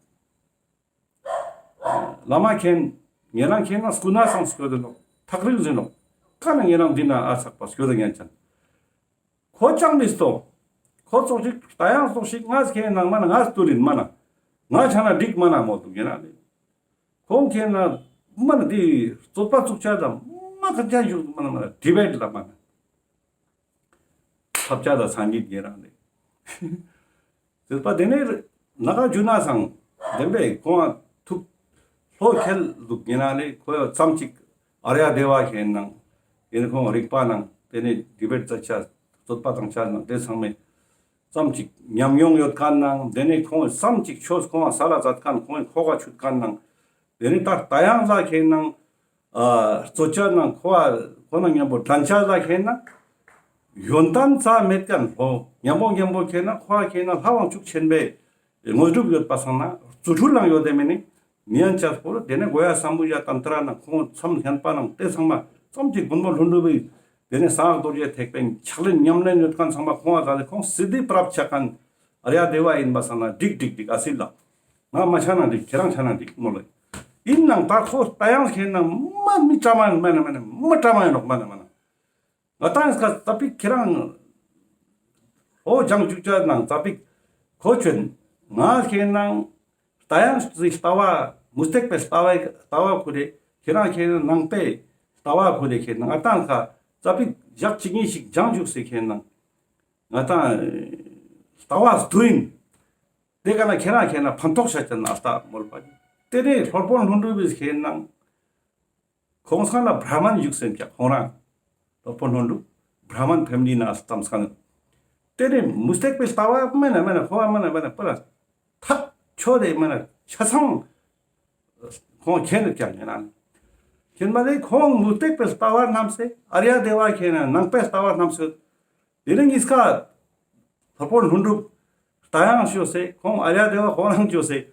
བླ་མ་མཁྱེན། ཉེ་རང་མཁྱེན་ན་སྐུ་ན་སང་སྐྱོད་དེ་ནོག་ཐག་རིང་ཟིན་ནོག་ཀ་ན་ཉེ་རང་འདི་ན་ཨ་ཚག་པ་སྐྱོད་དེ་ཉན་ཅན། ཁོ་ཅང་མི་སྟོ། ཁོ་ཙོག་ཅིག་ད་ཡང་ཙོག་ཞིག་ངས་ཁེ་ནང་མ་ན་ངས་ཏུ་ལིན་མ་ན། ང་ཆ་ན་འགྲིག་མ་ན་མོ་དུ་ཉེ་རང་ལེ། ཁོང་ཁེ་ན་མ་ན་འདི་རྩོད་པ་བཙུགས་ཆ་དང་མ་ཁ་ཅན་ཞུགས་མ་ན་མ་ན་ཌི་བེཊ་ལ་མ་ན། ཐབས་ཆག་དང་སངས་རྒྱས་ཉེ་རང་ལེ། དེ་པ་དེ་ནས་ནག་ག་ཇུ་ན་སང་དེ་བས་ཁོང་ཐུགས་ལྷོད་ཁེལ་འདུག་ཉེ་རང་ལེ། ཁོ་ཙམ་ཅིག་ཨརྱ་དེ་བ་ཁེན་ནང་དེ་ནས་ཁོང་རིག་པ་ནང་དེ་ནས་ཌི་བེཊ་ཙ་ཆ་རྩོད་པ་དང་ཆ་ནང་དེ་ཚང་མས་ཙམ་ཅིག་ཉམས་མྱོང་ཡོད་མཁན་ནང་དེ་ནས་ཁོང་ཙམ་ཅིག་ཆོས་ཁོང་ས་ལ་མཛད་མཁན་ཁོང་ཁོག་ག་ཆུད་མཁན་ནང་དེ་ནས་ད་ལྟ་ཡང་ལ་ཁེན་ནང་ཨ་རྩོད་ཆ་ནང་ཁོ་ཁོ་ནང་མཉམ་པོ་དྲན་ཆ་ལ་ཁེན་ནང་ཡོན་ཏན་རྩ་མེད་མཁན་ལྷོ་མཉམ་པོ་མཉམ་པོ་ཁེན་ནང་ཁོ་ཁེན་ནང་ལྷ་དབང་ཕྱུག་ཆེན་པོའི་དངོས་གྲུབ་ཡོད་པ་སང་ན་རྫུ་འཕྲུལ་ལང་ཡོད་དེ་མེ་ནི་ཉན་ཆ་སྤོར་དེ་ནས་གོ་ཡ་སམ་བུ་ཡ་ཏན་ཏྲ་ན་ཁོང་མཚམས་ལྷན་པ་ནང་དེ་ཚང་མ་ཙམ་ཅིག་མགོན་པོ་ཀླུ་སྒྲུབ་བི་དེ་ནས་གསང་སྔགས་རྡོ་རྗེ་ཐེག་པའི་ཕྱག་ལེན་ཉམས་ལེན་ཡོད་མཁན་ཚང་མ་ཁོང་ལ་ཁོང་སིདྡྷི་པྲབ་ཆ་མཁན་ཨརྱ་དེ་བ་ཡིན་པ་སང་ན་འགྲིག་འགྲིག་འགྲིག་ཨ་སི་ལ་ང་མ་ཆ་ན་འགྲིག་ཁྱེད་རང་ཆ་ན་འགྲིག་མོ་ལ་ཡིན་ནང་ད་ཁོ་ལྟ་ཡང་ཁེན་ནང་མ་མི་ཀྲ་མ་ཡིན་མ་ན་མ་ན་མ་ཀྲ་མ་ཡིན་ནོག་མ་ན་མ་ན། ང་ཏང་སྐད་ཙ་པིག་ཁྱེད་རང་ཨོ་ཅང་ཅུ་ཅ་ནང་ཙ་པིག་ཁོ་ཆོན་ང་ཁེན་ནང་ལྟ་ཡང་ལྟ་བ་མུ་སྟེགས་པའི་ལྟ་བའི་ལྟ་བ་ཁུ་རེ་ཁྱེད་རང་ཁེན་ནང་ནང་པའི་ལྟ་བ་ཁུ་རེ་ཁེན་ནང་ང་ཏང་ཁ་ཙ་པིག་ཞག་གཅིག་གཉིས་ཤིག་ཅང་ཅུག་སེ་ཁེན་ནང་ང་ཏང་ལྟ་བ་སྡུ་ཡིན་དེ་ཀ་ན་ཁྱེད་རང་ཁེན་ནང་ཕན་ཐོགས་ཤ་ཅན་ཨ་ལྟ་མོལ་པ་དེ་ནས་སློབ་དཔོན་ཀླུ་སྒྲུབ་བི་ཁེན་ནང་ཁོང་སང་ལ་བྲ་མན་བཞུགས་སེམས་ཀྱང་ཁོང་རང་སློབ་དཔོན་ཀླུ་སྒྲུབ་བྲ་མན་ཕེམ་ལི་ན་ལྟམས་ཁན། དེ་ནས་མུ་སྟེགས་པའི་ལྟ་བ་མེན་ན་མེན་ན་ཁོ་བ་མེན་ན་མེན་ན་པ་ལ་ཐག་ཆོད་དེ་མེན་ན་ཆ་ཚང་ཁོང་ཁྱེན་ནས་ཀྱང་ཡིན་ན་ཁྱེན་པ་ལས་ཁོང་མུ་སྟེགས་པའི་ལྟ་བ་རྣམས་སེ་ཨརྱ་དེ་བ་ཁྱེན་ན་ནང་པའི་ལྟ་བ་རྣམས་སེ། དེ་ནས་གཉིས་ཀ་སློབ་དཔོན་ཀླུ་སྒྲུབ་ལྟ་ཡང་ཅོས་སེ་ཁོང་ཨརྱ་དེ་བ་ཁོང་རང་ཅོས་སེ་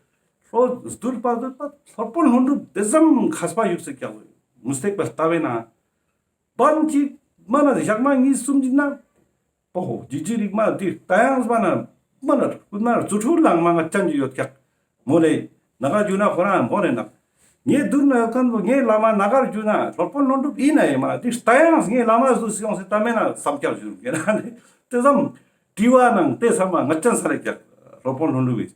ལྷོ་བསྡུར་པ་བསྡུར་པ་སློབ་དཔོན་ཀླུ་སྒྲུབ་དེ་ཙམ་མཁས་པ་བཞུགས་སེ་ཀྱང་མུ་སྟེགས་པའི་ལྟ་བའི་ནང་པན་གྱི་མ་ན་ཞག་མ་གཉིས་གསུམ་གྱི་ནང་པོ་ཧོ་ཇི་ཇི་རིག་མ་དེ་ལྟ་ཡང་མ་ན་མ་ན་མ་ན་རྫུ་འཕྲུལ་ལང་མ་ང་ཅན་གྱི་ཡོད་ཀྱག་མོ་ལེ། ནག་ག་ཇུ་ན་ཁོ་རང་མོ་ལེ་ན། ངའི་མདུན་ན་ཡོད་མཁན་པོ་ངའི་བླ་མ་ནག་ག་ཇུ་ན་སློབ་དཔོན་ཀླུ་སྒྲུབ་ཡིན་ན་ཡིན་མ་དེ་ལྟ་ཡང་ངའི་བླ་མ་ཟུ་སི་ཡོང་སེ་ལྟ་མེད་ན་བསམ་ཀྱག་ཞུ་གེ་ན་དེ་ཙམ་དྲི་བ་ནང་དེ་བསམ་པ་ང་ཅན་ས་རེ་ཀྱག་སློབ་དཔོན་ཀླུ་སྒྲུབ་ཡིན།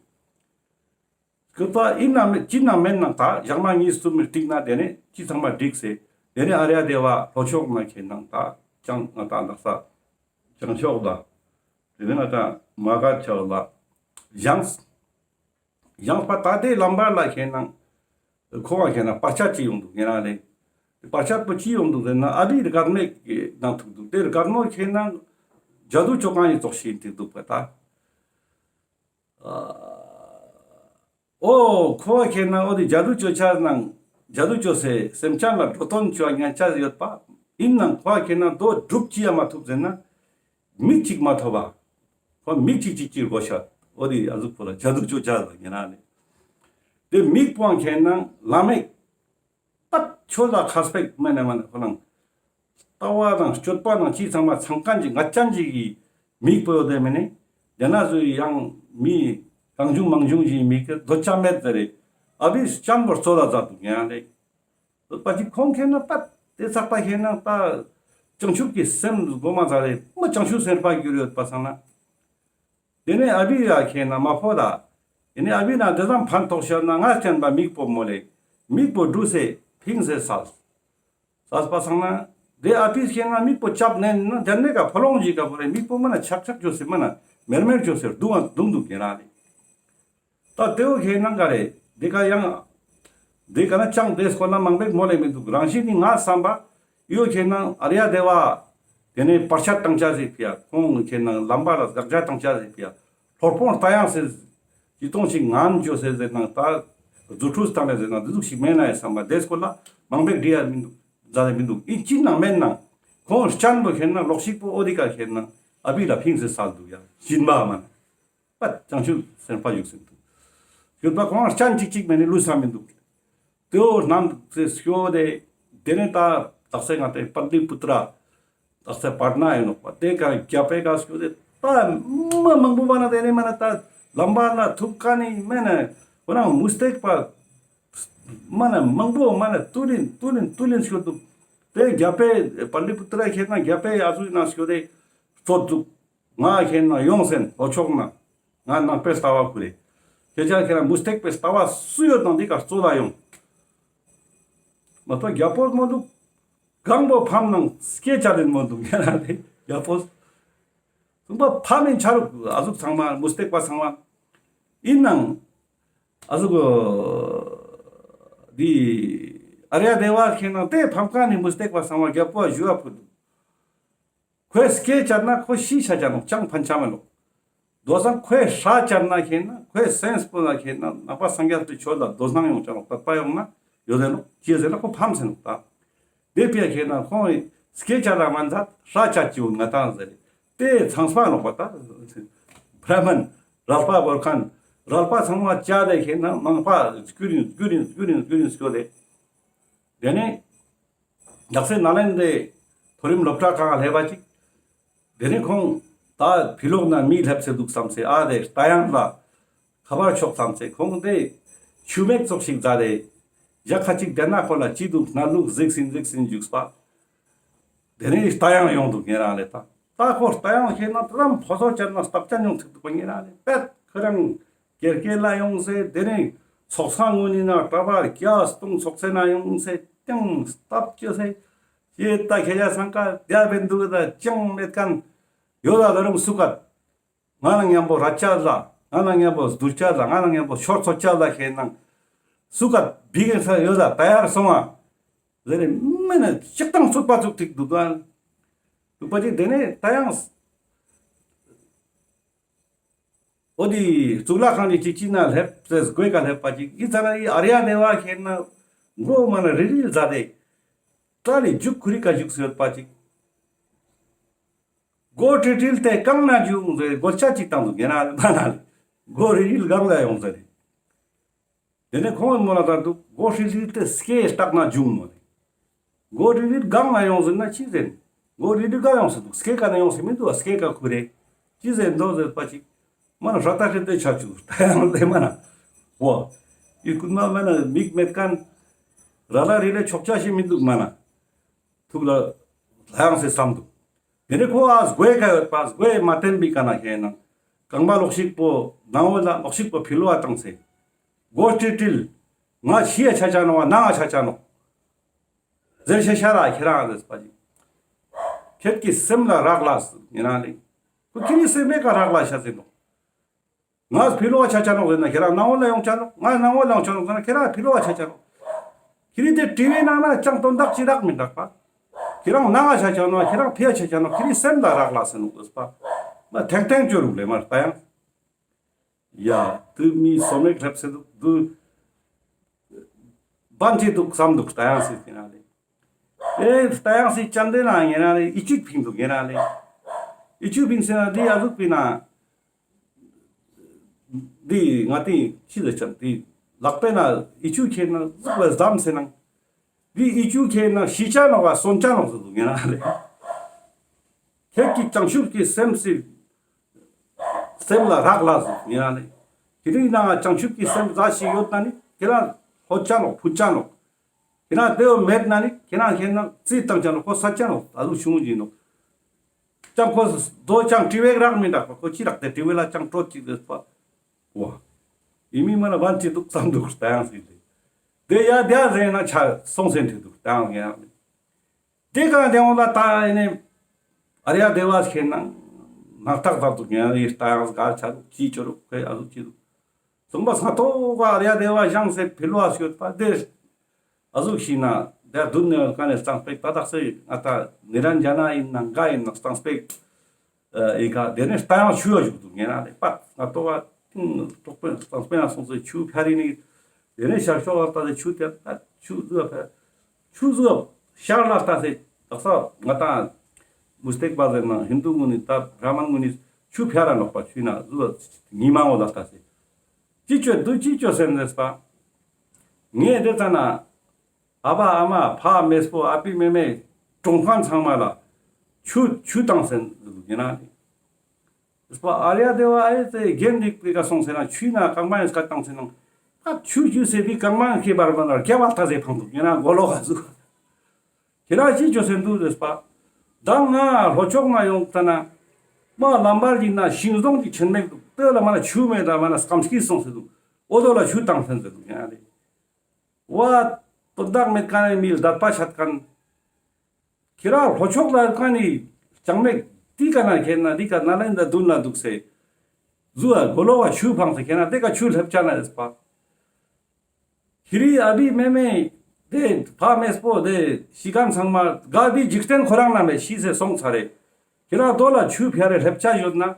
སྐུ་པ་ཡིན་ན་མེད་ཅི་ན་མེད་ན་ད་ཞག་མ་གཉིས་གསུམ་མི་ཏིག་ན་དེ་ནས་ཅི་ཚང་མ་འགྲིག་སེ་དེ་ནས་ཨ་རྱ་དེ་བ་ལྷོ་ཕྱོགས་ན་ཁྱེད་ནང་ད་ཅང་ང་ད་འདག་ས་ཅང་ཕྱོགས་ད་དེ་ནས་ང་ད་མ་ག་ཆག་ལ་ཞང་། ཡང་པ་ད་དེ་ལམ་བར་ལ་ཁེན་ན་ཁོ་བ་ཁེན་ན་བར་ཆད་ཅི་ཡོང་འདུག་ཉེ་རང་ལེ། བར་ཆད་པོ་ཅི་ཡོང་འདུག་ཟེར་ན་ཨ་བི་རི་གར་མེ་ནང་ཐུག་འདུག་དེ་རི་གར་མོ་ཁེན་ན་ཇ་དུ་ཅོ་གང་ཡིན་ཙོགས་ཤིག་ཡིན་ཏེ་འདུག་པ་ད། ཨོ་ཁོ་བ་ཁེན་ན་ཨོ་དེ་ཇ་དུ་ཅོ་ཆ་ནང་ཇ་དུ་ཅོ་སེ་སེམས་ཅན་ལ་འགྲོ་དོན་ཅོ་ཉན་ཆ་ཡོད་པ་ཡིན་ནང་ཁོ་བ་ཁེན་ན་དོ་སྒྲུབ་ཅི་ཡ་མ་ཐུབ་ཟེར་ན། མིག་གཅིག་མ་ཐོབ་པ། ཁོ་མིག་གཅིག་གཅིག་གཅིག་དགོས་ཤ། འོ་དེ་ཨ་ཟུག་པོ་ལ་ཇ་དུ་ཅོ་ཇ་ལ་ཉེ་རང་ནི། དེ་མིག་པོ་ཁེན་ན་ལམ་མེད། པད་ཆོས་ལ་མཁས་པའི་མེ་ནེ་མ་ནེ་ཁོ་རང་ལྟ་བ་དང་སྤྱོད་པ་དང་ཅི་ཚང་མ་ཚང་མཁན་གྱི་ང་ཅན་གྱི་མིག་པོ་ཡོད་དེ་མེ་ནེ། དེ་ན་ཟུ་ཡང་མི་གང་བྱུང་མང་བྱུང་གི་མིག་གི་འདོད་ཆ་མེད་ཟེར་རེ། ཨ་བི་སྤྱན་པོ་རྩོད་ལ་མཛད་འདུག་ཉེ་རང་ནི། པ་ཅིག་ཁོང་ཁེན་ན་པ་དེ་ཚག་པ་ཁེན་ན་པ་བྱང་ཆུབ་ཀྱི་སེམས་སྒོམ་མ་ཚར་རེ་མ་བྱང་ཆུབ་སེམས་དཔའ་གྱུར་ཡོད་པ་སང་ན། དེ་ནས་ཨ་བི་ཡ་ཁེན་ན་མ་ཕོ་ད། དེ་ནས་ཨ་བི་ན་དེ་ཙམ་ཕན་ཐོགས་ཤར་ན་ང་ཅན་པ་མིག་པོ་མོ་ལེ། མིག་པོ་འབྲུ་སེ་ཕིང་སེ་སལ། སལ་པ་སང་ན། དེ་ཨ་བི་ཁེན་ན་མིག་པོ་ཅབ་ནན་ན་དེ་ནས་ཀ་ཕོ་ལོང་ཞིག་ག་ཕོ་རེ་མིག་པོ་མ་ན་ཆག་ཆག་ཅོ་སེ་མ་ན་མེར་མེར་ཅོ་སེ་རྡུང་བ་རྡུང་འདུག་ཉེ་རང་ནི། ད་དེའོ་ཁེན་ན་ག་རེ། དེ་ཀ་ཡང་། དེ་ཀ་ན་ཅང་དེ་སྐོར་ན་མང་པོ་མོ་ལེ་མི་འདུག་རང་བཞིན་ནི་ང་བསམ་པ། ཡོ་ཁེན་ན་ཨ་རྱ་དེ་བ། དེ་ནས་བར་ཆད་བཏང་ཆ་ཟིག་ཕིའ། ཁོང་ཁེན་ན་ལམ་པ་ལ་དགག་བྱ་བཏང་ཆ་ཟིག་ཕིའ། སློབ་དཔོན་ལྟ་ཡང་ཟེར། ཅི་གཏོང་ཞིག་ངན་ཅོ་ཟེར་ཟེར་ན་ད། རྫུ་འཕྲུལ་བཏང་ནས་ཟེར་ན་འདི་ཟུག་ཞིག་མེད་ན་ཡ་བསམ་པ་དེ་སྐོར་ལ་མང་པོ་འདྲི་ཡ་མི་འདུག་མཛད་ཡ་མི་འདུག་ཨིན་ཅི་ན་མེད་ན། ཁོང་སྤྱན་པོ་ཁེན་ན་ལོག་ཞིག་པོ་ཨོ་དི་ཀ་ཁེན་ན་ཨ་བི་ལ་ཕིང་སེ་སལ་འདུག་ཡ་སྦྱིན་པ་མ་ན། པ་བྱང་ཆུབ་སེམས་དཔའ་བཞུགས་སེ་འདུག་ཡོད་པ་ཁོང་སྤྱན་གཅིག་གཅིག་མེད་ནི་ལུས་ས་མི་འདུག་དེའོ་རྣམས་སེ་སྐྱོ་དེ། དེ་ནས་ད་དག་ས་ང་ཏེ་པཱ་ལི་པུ་ཏྲ། དག་ས་པཱ་ཊ་ན་ཡིན་ནོག་པ་དེ་ཀ་རྒྱ་པའི་ཀ་སྐྱོ་དེ། ད་མ་མང་པོ་མ་ན་དེ་ནས་མ་ན་ད་ལམ་པ་ན་ཐུག་ཀ་ནི་མེ་ན་ཁོ་རང་མུ་སྟེགས་པ་མ་ན་མང་པོ་མ་ན་ཏུ་ལིན་ཏུ་ལིན་ཏུ་ལིན་སྐྱོ་འདུག་དེ་རྒྱ་པའི་པཱ་ལི་པུ་ཏྲ་ཁེན་ན་རྒྱ་པའི་ཨ་ཟུག་ན་སྐྱོ་དེ་རྩོད་འདུག་ང་ཁེན་ན་ཡོང་སེན་ལྷོ་ཕྱོགས་ན། ང་ནང་པའི་ལྟ་བ་ཁུ་རེ། ཁྱེད་ཅག་ཁེན་ན་མུ་སྟེགས་པའི་ལྟ་བ་སུ་ཡོད་ནང་འདི་ཀ་རྩོད་ལ་ཡོང་། མ་གཏོགས་རྒྱ་པོ་མོ་འདུག་གང་པོ་ཕམ་ནང་སྐད་ཆ་ལེན་མོ་འདུག་ཉེ་རང་ནི་རྒྱ་པོ། དུང་པ་ཕ་མེན་ཆ་རུག་ཨ་ཟུག་ཚང་མ་མུ་སྟེགས་པ་ཚང་མ། ཨིན་ནང་ཨ་ཟུག་འདི་ཨཱརྱ་དེ་བ་ཁེན་ན་ཏེ་ཕམ་ཁན་ནི་མུ་སྟེགས་པ་ཚང་མ་རྒྱལ་པོ་ཞུ་བ་ཕུལ་དུག། ཁོའི་སྐེ་བཅད་ན་ཁོ་ཤི་ཆ་ཆ་ནོག། ཅང་ཕན་ཆ་མ་ནོག། དོ་སང་ཁོའི་སྐྲ་བཅད་ན་ཁེན་ན་ཁོའི་སེམས་པོ་ལ་ཁེན་ན་ནང་པ་སངས་རྒྱས་པའི་ཆོས་ལ་དོ་སྣང་ཡོང་ཆ་ནོག། དད་པ་ཡོང་ན་ཡོད་ཟེར་ནོག། ཅི་ཟེར་ན་ཁོ་ཕམ་ཟེར་ནོག་ད། དེ་ཕི་ཡ་ཁེན་ན་ཁོང་སྐེ་བཅད་ལ་མ་མཛད་སྐྲ་བཅད་ཅི་འོ་ང་ཏང་ཟེར། དེ་ཚང་མ་ནོག་པ་ད། བྲ་མན་རལ་པ་བོར་ཁན་རལ་པ་ཚང་མ་བཅད་དེ་ཁེན་ན་ནང་པ་སྐྱུར་ཡིན་སྐྱུར་ཡིན་སྐྱུར་ཡིན་སྐྱུར་ཡིན་སྐྱོ་དེ། དེ་ནས་ཡག་སེ་ནཱ་ལེནྡྲའི་མཐོ་རིམ་སློབ་གྲྭ་ཁང་ལ་སླེབས་པ་ཅིག། དེ་ནས་ཁོང་ད་ཕི་ལོག་ན་མི་སླེབས་སེ་འདུག་བསམ་སེ་ཨ་དེ་རྟ་དབྱངས་ལ་ཁ་པར་ཕྱོགས་བསམ་སེ་ཁོང་དེ་ཆུ་མིག་ཙོགས་ཤིག་མཛད་དེ་ཞག་ཁ་ཅིག་དེ་ན་ཁོ་ལ་ཅི་འདུག་ན་འདུག་གཟིགས་སིན་གཟིགས་སིན་བཞུགས་པ། དེ་ནས་རྟ་དབྱངས་ཡོང་འདུག་ཉེ་རང་ལེ་ད། ད་ཁོ་རྟ་དབྱངས་ཁེན་ན་ཏ་རམ་ཕོ་སོ་ཅར་ན་སྟབས་ཅན་ཡོང་ཐུབ་འདུག་པ་ཉེ་རང་ལེ་པད་ཁོ་རང་གེར་གེར་ལ་ཡོང་སེ་དེ་ནས་ཚོགས་ཁང་ངོ་ནི་ན་གྲྭ་པ་བརྒྱ་སྟོང་ཚོགས་སེ་ན་ཡོང་སེ་ཏེང་སྟབས་ཅོ་སེ་ཡེ་ད་ཁྱེད་ཅག་སང་ཀ་རྒྱ་བན་འདུག་ད་ཅང་མེད་ཁན་ཡོད་ད་ད་རུང་སུ་ཀ་ང་ན་མཉམ་པོ་ར་ཅ་ལ་ང་ན་མཉམ་པོ་སྡུར་ཅ་ལ་ང་ན་མཉམ་པོ་ཤོར་ཚོ་ཅ་ལ་ཁེན་ན་སུ་ཀ་བི་གེ་ས་ཡོད་ད་ད་ཡར་སོང་ང་ཟེར་ནས་མི་ནི་ཅིག་དང་ཚུགས་པ་ཚུགས་ཐིག་འདུག་ག་འདུག་པ་ཅིག་དེ་ནས་ད་ཡང་འོ་དེ་གཙུག་ལག་ཁང་གི་ཅིག་ཅིག་ན་སླེབས་སེ་སྒོའི་ཀ་སླེབས་པ་ཅིག་ཨི་ཙ་ན་ཨི་ཨཱརྱ་དེ་བ་ཁེན་ན་མགོ་མ་ན་རིལ་རིལ་ཟ་དེ་ཏྲ་ལི་རྒྱུག་ཁུ་རི་ཀ་རྒྱུག་སེ་ཡོད་པ་ཅིག་མགོ་ཀྲིལ་ཀྲིལ་དེ་གང་ན་རྒྱུག་འོང་ཟེར་མགོ་ལྕགས་ཅིག་བཏང་འདུག་ཉེ་རང་ལེ་མ་ན་ལེ་མགོ་རིལ་རིལ་གང་ལ་ཡོང་ཟེར་རེད། དེ་ནས་ཁོང་མོ་ལ་ད་འདུག་མགོ་ཧྲིལ་ཧྲིལ་དེ་སྐེ་སྟག་ན་འཇུང་མོ་རེད། མགོ་ཧྲིལ་ཧྲིལ་གང་ན་ཡོང་ཟེར་ན་ཅི་ཟེར། མགོ་ཧྲིལ་ཧྲིལ་གང་ཡོང་ཟེར་འདུག་སྐེ་ཀ་ན་ཡོང་ཟེར་མི་འདུག་སྐེ་ཀ་ཁུ་རེ། ཅི་ཟེར་འདུག་ཟེར་པ་ཅིག་མ་ན་ཧྲ་ཏ་ཧྲི་དེ་ཆ་ཆུ་ད་ཡང་དེ་མ་ན། འོ། ཡི་ཀུན་མ་མ་ན་མིག་མེད་ཁན། ར་ལ་རི་ལེ་ཆོག་ཆ་ཞིག་མི་འདུག་མ་ན། ཐུགས་ལ་ལྷ་ཡང་སེ་བསམ་འདུག། དེ་ནས་ཁོ་ཨ་སྒོའི་ཀ་ཡོད་པ་སྒོའི་མ་བསྟན་པའི་ཀ་ན་ཁེན་ན་རྐང་པ་ལོག་ཤིག་པོ་ནང་འོ་ལ་ལོག་ཤིག་པོ་ཕི་ལོ་བ་བཏང་སེ་མགོ་ཀྲིལ་ཀྲིལ་ང་ཤི་ཡ་ཆ་ཆ་ནོག་ན་ང་ཆ་ཆ་ནོག་ཟེར་ཤ་ཤ་ར་ཁྱེད་རང་ཟེར་པ་ཅིག་ཁྱེད་ཀྱི་སེམས་ལ་རག་ལས་ཉེ་རང་ལེ་ཁོ་ཁྱེད་ཀྱི་སེམས་མེད་ཀ་རག་ལས་ཤ་ཟེར་ནོག། ང་ཕི་ལོ་བ་ཆ་ཆ་ནོག་ཟེར་ན་ཁྱེད་རང་ནང་འོ་ལ་ཡོང་ཆ་ནོག། ང་ནང་འོ་ལ་ཡོང་ཆ་ནོག་ཟེར་ན་ཁྱེད་རང་ཕི་ལོ་བ་ཆ་ཆ་ནོག། ཁྱེད་རི་དེ་དྲི་བའི་ནང་ན་ཅང་དོན་དག་ཅི་རག་མི་རག་པ། ཁྱེད་རང་ནང་ང་ཆ་ཆ་ནོག་ཁྱེད་རང་ཕི་ཡ་ཆ་ཆ་ནོག་ཁྱེད་རི་སེམས་ལ་རག་ལས་ཟེར་ནོག་ཟེར་པ། མ་ཐེང་ཐེང་ཅོ་རུག་ལེ་མར་ལྟ་ཡང་། ཡ་དུ་མི་སོ་མེག་སླེབས་སེ་འདུག་དུ། བན་ཅི་འདུག་བསམ་འདུག་ལྟ་ཡང་སྲིད་ཟེར་ན་ལེ། ཨེ་ལྟ་ཡང་སྲིད་ཅན་དེ་ན་ཉེ་རང་ལེ་ཨི་ཅུག་ཕིང་འདུག་ཉེ་རང་ལེ། ཨི་ཅུག་ཕིང་ཟེར་ན་འདི་ཡ་ཟུག་ཕིང་ན། འདི་ང་ཏི་ཅི་ཟེར་ཅན་འདི་ལག་པའི་ན་ཨི་ཅུག་ཁྱེར་ན་ཟུག་ལ་ཟམ་ཟེར་ན། འདི་ཨི་ཅུག་ཁྱེར་ན་ཤི་ཅ་ནོག་ག་སོན་ཅ་ནོག་ཟེར་འདུག་ཉེ་རང་ལེ། ཁྱེད་ཀྱི་བྱང་ཆུབ་ཀྱི་སེམས་སི་སེམས་ལ་རག་ལས་ཟེར་ཉེ་རང་ལེ། དེ་རིང་ནང་བྱང་ཆུབ་ཀྱི་སེམས་ཟ་ཞིག་ཡོད་ན་ནི་ཁྱེད་རང་ལྷོད་ཅ་ནོག་ཕུད་ཅ་ནོག། ཁྱེད་རང་དེ་བོ་མེད་ན་ནི་ཁྱེད་རང་ཁྱེད་རང་རྩིས་བཏང་ཅ་ནོག་ཁོ་ས་ཅ་ནོག་ད་ལུ་ཆུང་ངུ་ཡིན་ནོག། ཅང་ཁོ་དོ་ཅང་དྲི་བའི་རག་མི་འདུག་པ་ཁོ་ཅི་རག་དེ་དྲི་བའི་ལ་ཅང་སྤྲོད་ཅིག་རེད་པ། ཝ། ཡིན་མིན་མ་ན་བན་ཅི་འདུག་བསམ་འདུག་ལྟ་ཡང་སྲིད་རེད། དེ་ཡ་དེ་ཡ་ཟེར་ན་ཆ་སོང་ཟེར་འདུག་ལྟ་ཡང་ཡང་མེད། དེ་གང་དེ་འོང་ལ་ད་ཨེ་ནས་ཨཱརྱ་དེ་བ་ཁྱེར་ན་ནག་ཐག་ཐག་ཏུ་ཉན་ཡིས་ལྟ་ཡང་གར་ཆ་རུག་ཅི་ཅོ་རུག་ཁོས་ཨ་ཟུག་ཅི་རུག་སོང་པ་སྔ་ཐོག་ག་ཨཱརྱ་དེ་བ་བཞེངས་སེ་ཕི་ལོ་ཨ་སྐྱོད་པ་དེ་ཨ་ཟུག་ཤི་ན་དེ་དུན་ནས་ཀ་ནས་གཙང་སྤེག་ད་དག་སེ་ང་ད་ནི་རན་ཇ་ན་ཡིན་ན་འགའ་ཡིན་ན་གཙང་སྤེག་ཨེ་ཀ་དེ་ནས་ལྟ་ཡང་ཆུ་ཡ་བཞུགས་འདུག་ཉན་ན་ལེ་པ་སྔ་ཐོག་ག་གཙང་སྤེག་ན་སོང་སེ་ཆུ་ཕྱ་རི་ནི་དེ་ནས་ཤར་ཕྱོགས་ལ་ལྟ་སེ་ཆུ་དེ་ད་ཆུ་ཟུག་ཕྱ་ཆུ་ཟུག་ཤར་ལ་ལྟ་སེ་དག་ས་ང་ད་མུ་སྟེག་པ་ཟེར་ན་ཧིན་དུ་ངུ་ནི་ད་བྲ་མན་ངུ་ནི་ཆུ་ཕྱ་ར་ནོག་པ་ཆུ་ན་ཟུག་ཉི་མ་ངོ་ལ་ལྟ་སེ་ཅི་ཅོ་དུ་ཅི་ཅོ་སེ་ནས་པ་ངས་དེ་ཙ་ན་ཨ་ཕ་ཨ་མ་ཕ་མེས་པོ་ཨ་པི་མེ་མེ་གྲོང་ཁང་ཚང་མ་ལ་ཆུ་ཆུ་བཏང་སེ་ཡིན་ན་ཨ་རེ་ཡ་དེ་བ་ཨེ་ཙེ་རྒན་རིག་པའི་ཀ་སོང་སེ་ན་ཆུའི་ནང་རྐང་མ་ཡིན་སྐད་བཏང་སེ་ན་ཨ་ཆུ་ཆུ་སེ་དེ་རྐང་མ་ཁེ་བར་བ་ན་རྒྱ་བ་ཐ་སེ་ཕང་འདུག་ཡིན་ན་མགོ་ལོག་ག་ཟུག་ཁྱེད་རང་ཅི་ཅོ་སེ་འདུག་ཟེར་པ། ད་ང་ལྷོ་ཕྱོགས་ན་ཡོང་ཙ་ན་མ་ལམ་བར་གྱི་ན་ཤིང་སྡོང་གི་ཆེན་མེད་འདུག་དེ་ལ་མ་ན་ཆུ་མེད་ད་མ་ན་སྐམ་སྐྱིད་སོང་སེ་འདུག་འོ་དོ་ལ་ཆུ་བཏང་སེ་འདུག་ཡིན་ན་རེ། བ། དོན་དག་མེད་ཁན་ནི་མི་ལ་དད་པ་ཆད་ཁན། ཁྱེད་རང་ལྷོ་ཕྱོགས་ལ་ཡོད་ཁན་ནི་ལྕང་མའི་ ཏི་ཀ་ན་ཁེ་ན་ཏི་ཀ་ན་ལེན་ད་དུན་ལ་དུག་སེ། ཟུ་བ་གོ་ལོ་བ་ཆུ་ཕང་སེ་ཁེ་ན་ཏེ་ཀ་ཆུ་ལེབ་ཆ་ན་ཨེས་པ། ཁྱེ་རི་ཨ་བི་མེ་མེ་ཏེ་ཕ་མེས་པོ་ཏེ་ཤི་ཁན་ཚང་མ་ག་ཏེ་འཇིག་རྟེན་ཁོ་རང་ན་མེ་ཤི་སེ་སོང་ཚར་རེ། ཁྱེ་རང་དོ་ལ་ཆུ་ཕྱར་རེ་ལེབ་ཆ་ཡོད་ན།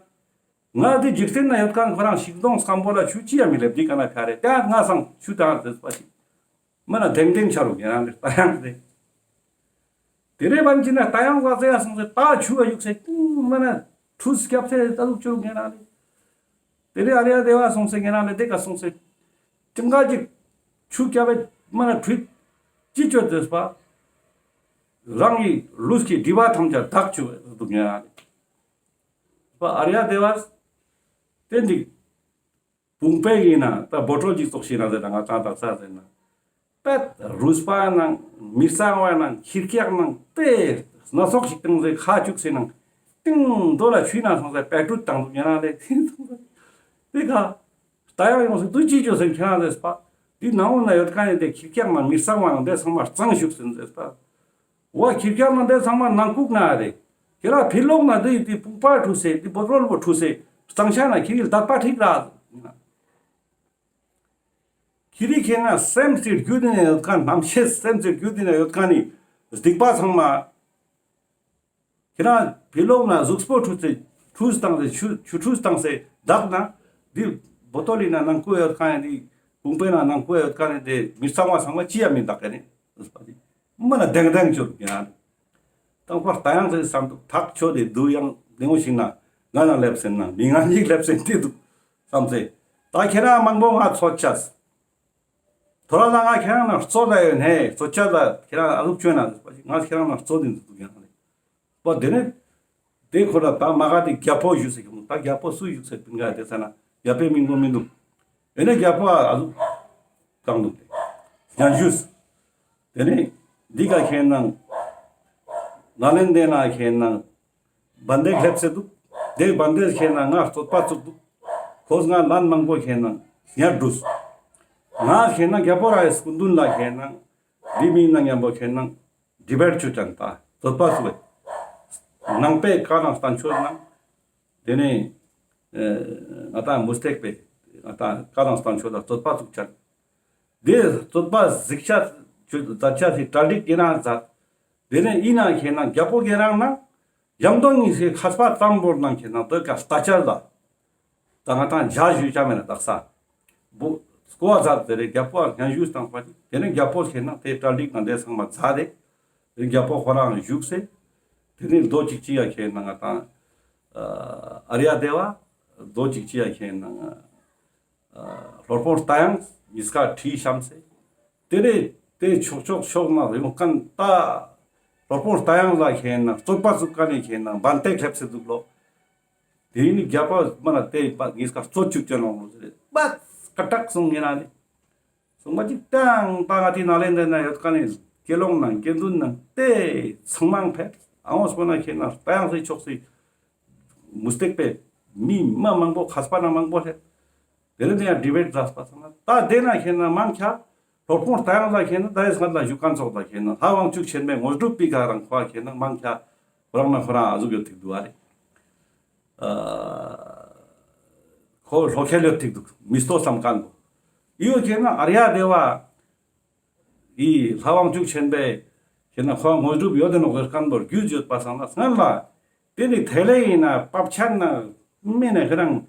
ང་ཏེ་འཇིག་རྟེན་ན་ཡོད་ཁན་ཁོ་རང་ཤིག་སྡོང་སྐམ་པོ་ལ་ཆུ་ཅི་ཡང་མི་ལེབ་ཏེ་ཀ་ན་ཕྱར་རེ་ཏེ་ང་སང་ཆུ་ཏང་ཏེ་པ་ཞིག་མ་ན་དེང་དེང་ཆ་རུག་ཡང་ཏེ་ཏ་ཡང་ཏེ། ཏེ་རེ་བན་ཅི་ན་ཏ་ཡང་ཟ་ཟེ་ཡ་སོང་སེ་ཏ་ཆུ་བ་ཡུག་སེ་མ་ན་ཁྲུས་སྐྱབས་སེ་ཏ་ལུག་ཆུ་རུག་ཡང་ཏེ། ཏེ་རེ་ཨ་རི་ཡ་དེ་བ་སོང་སེ་ཡང་ཏེ་ཀ་སོང་སེ་ཅང་ག་ཅིག་ཆུ་སྐྱབས་སེ་མ་ན་ཁྲུས་ཅི་ཆོད་ཏེ་པ། རང་གི་ལུས་ཀྱི་སྒྲིབ་པ་ཐམས་ཅད་དག་ཆུ་བ་ཡུག་ཡང་ཏེ། པ་ཨ་རི་ཡ་དེ་བ་ཏེ་འདི། བུང་བའི་ཡིན་ན་ད་བོ་ཊོལ་ཅིག་ཙོགས་ཤིག་ན་ཟེར་ན་ང་ཏང་དག་ས་ཟེར་ན། པད་རུས་པ་ནང་མི་གཙང་བ་ནང་ཁྱི་སྐྱག་ནང་པད་སྣ་ཚོགས་ཤིག་བཏང་ཟེར་ཁ་བཅུག་ཟེར་ནང་ཏིང་རྡོ་ལ་ཆུ་ན་སོང་ཟེར་པད་ཕྲུ་བཏང་འདུག་ཉན་ན་ལེ་ཏིང་སོང་ཟེར་ཏེ་ཁ་ལྟ་ཡག་ཡོང་ཟེར་དུ་ཅི་ཅོ་ཟེར་ཁྱེད་རང་ཟེར་པ། འདི་ནང་འོ་ན་ཡོད་ཁན་ནི་ཏེ་ཁྱི་སྐྱག་ནང་མི་གཙང་བ་ནང་ཏེ་ཚང་མ་གཙང་བཅུག་ཟེར་ཟེར་པ། ཝ་ཁྱི་སྐྱག་ནང་ཏེ་ཚང་མ་ནང་ཁུག་ན་རེ། ཁྱེད་རང་ཕི་ལོག་ན་ཏེ་ཏེ་བུང་བ་འཁྲུས་སེ་ཏེ་བོ་ཊོལ་བོ་འཁྲུས་སེ་གཙང་ཆ་ན་ཁྱེད་ཀྱི་ལྟ་པ་ཁྲིག་ར། ཁྱེད་རི་ཁྱེད་ན་སེམས་སི་རྒྱུད་དེ་ན་ཡོད་ཁན་རྣམ་ཤེས་སེམས་སི་རྒྱུད་དེ་ན་ཡོད་ཁན་ནི་སྡིག་པ་ཚང་མ། ཁྱེད་རང་ཕི་ལོག་ན་གཟུགས་པོ་འཁྲུས་སེ་འཁྲུས་བཏང་སེ་ཆུ་ཆུ་འཁྲུས་བཏང་སེ་དག་ན་འདི་བོ་ཊོལ་ལི་ན་ནང་ཁུག་ཡོད་ཁན་ནི་འདི་བུང་བའི་ན་ནང་ཁུག་ཡོད་ཁན་ནི་འདི་མི་གཙང་བ་ཚང་མ་ཅི་ཡང་མི་དག་ག་ནི། མ་ན་དེང་དེང་ཆོད་ཡང་། དང་པོ་ལྟ་ཡང་ཟེར་བསམ་འདུག་ཐག་ཆོད་དེ་དུ་ཡང་ལེའུ་ཞིག་ན་ང་ན་ལེབ་སེ་ན་མི་ང་ཉིག་ལེབ་སེ་ཏེ་འདུག་བསམ་སེ། ད་ཁྱེད་རང་མང་པོ་ང་ཚོད་ཆས། ཐོ་ར་ལ་ང་ཁྱེད་རང་ན་རྩོད་ད་ཡོད་ནས་ཚོད་ཆ་ད་ཁྱེད་རང་ཨ་ལུག་ཆོད་ན་ང་ཁྱེད་རང་ན་རྩོད་དེ་འདུག་ཡང་ལེ། པ་དེ་ནས་དེ་ཁོ་ལ་ད་མ་ག་དེ་རྒྱལ་པོ་བཞུགས་སེ་ཁྱོང་ད་རྒྱལ་པོ་སུ་བཞུགས་སེ་པིན་ག་དེ་ས་ན་རྒྱལ་པོའི་མིང་པོ་མི་འདུག་ཨེ་ནས་རྒྱལ་པོ་ཨ་ཟུག་བཏང་འདུག་སྙན་ཞུས། དེ་ནས་འདི་ག་ཁྱེད་ནང་ནཱ་ལེནྡྲའི་ནང་ཁྱེད་ནང་བན་དེ་ལེབ་སེ་འདུག་དེ་བན་དེ་ཁྱེད་ནང་ང་རྩོད་པ་བཙུགས་འདུག་ཁོས་ང་ལན་མང་པོ་ཁྱེད་ནང་ཉར་འགྲུས། ང་ཁྱེད་ནང་རྒྱལ་པོ་རང་གི་སྐུ་མདུན་ལ་ཁྱེད་ནང་འདི་མིན་ན་མཉམ་པོ་ཁྱེད་ནང་ཌི་བེཊ་ཆུ་ཅན་ད་རྩོད་པ་བཙུགས་པའི་ནང་པའི་བཀའ་དང་བསྟན་བཅོས་ནང་དེ་ནས་ཨེ་ང་ཏང་མུ་སྟེགས་པའི་ང་ཏང་བཀའ་དང་བསྟན་བཅོས་ལ་རྩོད་པ་བཙུགས་ཅན། དེ་རྩོད་པ་གཟིགས་ཆ་ཆུ་མཛད་ཆ་སི་གྲ་སྒྲིག་གི་ནང་མཛད། དེ་ནས་ཡིན་ན་ཁྱེད་ནང་རྒྱལ་པོ་གི་རང་ནང་ཡང་དོན་ཉིད་སི་མཁས་པ་ཙམ་པོར་ནང་ཁྱེད་ནང་དོ་ཀ་ལྟ་ཆ་ལ། ད་ང་ཏང་ཇ་ཞུ་ཆ་མེད་ན་དག་ས། བུ་སྐོ་བ་མཛད་དེ་རེ་རྒྱལ་པོ་སྙན་ཞུ་བཏང་པ་ཅིག་དེ་ནས་རྒྱལ་པོ་ཁྱེད་ནང་དེ་གྲ་སྒྲིག་ནང་དེ་ཚང་མ་མཛད་དེ། རྒྱལ་པོ་ཁོ་རང་བཞུགས་སེ། དེ་ནས་རྡོ་ཅིག་ཅི་ཡ་ཁྱེད་ནང་ང་ཏང་ཨ་རི་ཡ་དེ་བ་རྡོ་ཅིག་ཅི་ཡ་ཁྱེད་ནང་ཨ་སློབ་དཔོན་རྟ་དབྱངས་ཉིས་ཀ་ཁྲིད་བཤམས་སེ། དེ་ནས་དེ་ཕྱོགས་ཕྱོགས་ཕྱོགས་ནང་ཡོང་ཁན་ད་སློབ་དཔོན་རྟ་དབྱངས་ལ་ཁྱེད་ནང་རྩོད་པ་བཙུགས་ཁན་ནི་ཁྱེད་ནང་བན་དེ་ལེབ་སེ་འདུག་ལོ། དེ་ནི་རྒྱལ་པོ་མ་ན་དེ་པ་ཉིས་ཀ་རྩོད་བཅུག་ཅན་ནང་ལོ་ཟེར་པ་ཀ་ཏག་སོང་ངེ་ན་ནི། སོང་པ་ཅིག་ཏང་ད་ང་ཏི་ནཱ་ལེནྡྲ་ན་ཡོད་ཁན་ནི་དགེ་སློང་ནང་དགེ་འདུན་ནང་དེ་ཚང་མ་ཕེབས། ཨ་འོ་སོ་ན་ཁྱེད་ནང་རྟ་དབྱངས་སི་ཕྱོགས་སི་མུ་སྟེགས་པའི་མི་མ་མང་པོ་མཁས་པ་ན་མང་པོ་ཕེབས། དེ་ནས་དེ་ཡང་ཌི་བེཊ་མཛད་པ་ཚང་མ་ད་དེ་ན་ཁྱེད་ནང་མང་ཆེ་སློབ་དཔོན་རྟ་དབྱངས་ལ་ཁྱེད་ནང་ད་རེས་སྔ་ལ་བཞུགས་ཁན་ཚོགས་ད་ཁྱེད་ནང་ལྷ་དབང་ཕྱུག་ཆེན་པོའི་དངོས་གྲུབ་པི་ཀ་རང་ཁོ་ཁྱེད་ནང་མང་ཆེ་ཁོ་རང་ན་ཁོ་རང་ཨ་ཟུག་ཡོད་ཐིག་འདུག་ཨ་རེ། ཨ་ཁོ་ལྷོ་ཁལ་ཡོད་ཐིག་འདུག་མི་སྟོ་བསམ་ཁན་པོ། ཨི་བོ་ཁྱེད་ནང་ཨ་རི་ཡ་དེ་བ། ཨི་ལྷ་དབང་ཕྱུག་ཆེན་པོའི་ཁྱེད་ནང་ཁོ་དངོས་གྲུབ་ཡོད་དེ་ནོག་ཟེར་ཁན་པོ་རྒྱུས་ཡོད་པ་སང་ན་སྔན་ལ། དེ་ནི་ཐེ་ལེ་ཡིན་ན་པབ་ཆ་ན་མེ་ན་ཁྱེད་རང་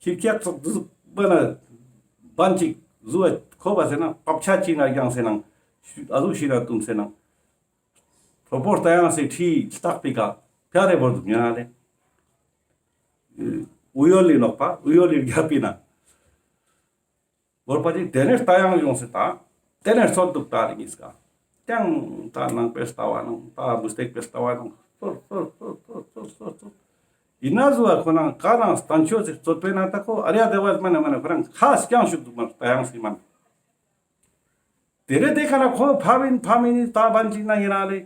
ཁྱི་སྐྱག་ཙོག་ཙོག་པ་ན་བན་ཅིག་ཟུ་བ་ཁོ་བ་ཟེར་ན་པབ་ཆ་ཅི་ན་རྒྱང་ཟེར་ནང་ཨ་ཟུག་ཤི་ན་ཏུམ་ཟེར་ནང་། སློབ་དཔོན་རྟ་དབྱངས་སི་ཁྲི་ལྟག་པི་ཀ་ཕྱ་རེ་བོར་འདུག་ཉན་ན་ལེ། ཨུ་ཡོལ་ལི་ནོག་པ་ཨུ་ཡོལ་ལི་རྒྱབ་པི་ན། བོར་པ་ཅིག་དེ་ནས་རྟ་དབྱངས་ཡོང་སེ་ད། དེ་ནས་རྩོད་འདུག་ད་རེ་ཉིས་ཀ། ཀྱང་ད་ནང་པའི་ལྟ་བ་ནང་ད་མུ་སྟེགས་པའི་ལྟ་བ་ནང་རྩོད་རྩོད་རྩོད། ཡིན་ན་ཟུ་བ་ཁོ་ནང་ཀ་ནང་བསྟན་བཅོས་སི་རྩོད་པའི་ནང་ད་ཁོ་ཨ་རི་ཡ་དེ་བ་མ་ན་མ་ན་ཁོ་རང་ཁ་སྐྱང་ཤུག་འདུག་མ་རྟ་དབྱངས་སི་མ་ན། དེ་རེ་དེ་ཁ་ན་ཁོ་ཕ་མིན་ཕ་མིན་ནི་ད་བན་ཅིག་ན་ཡིན་ན་ལེ།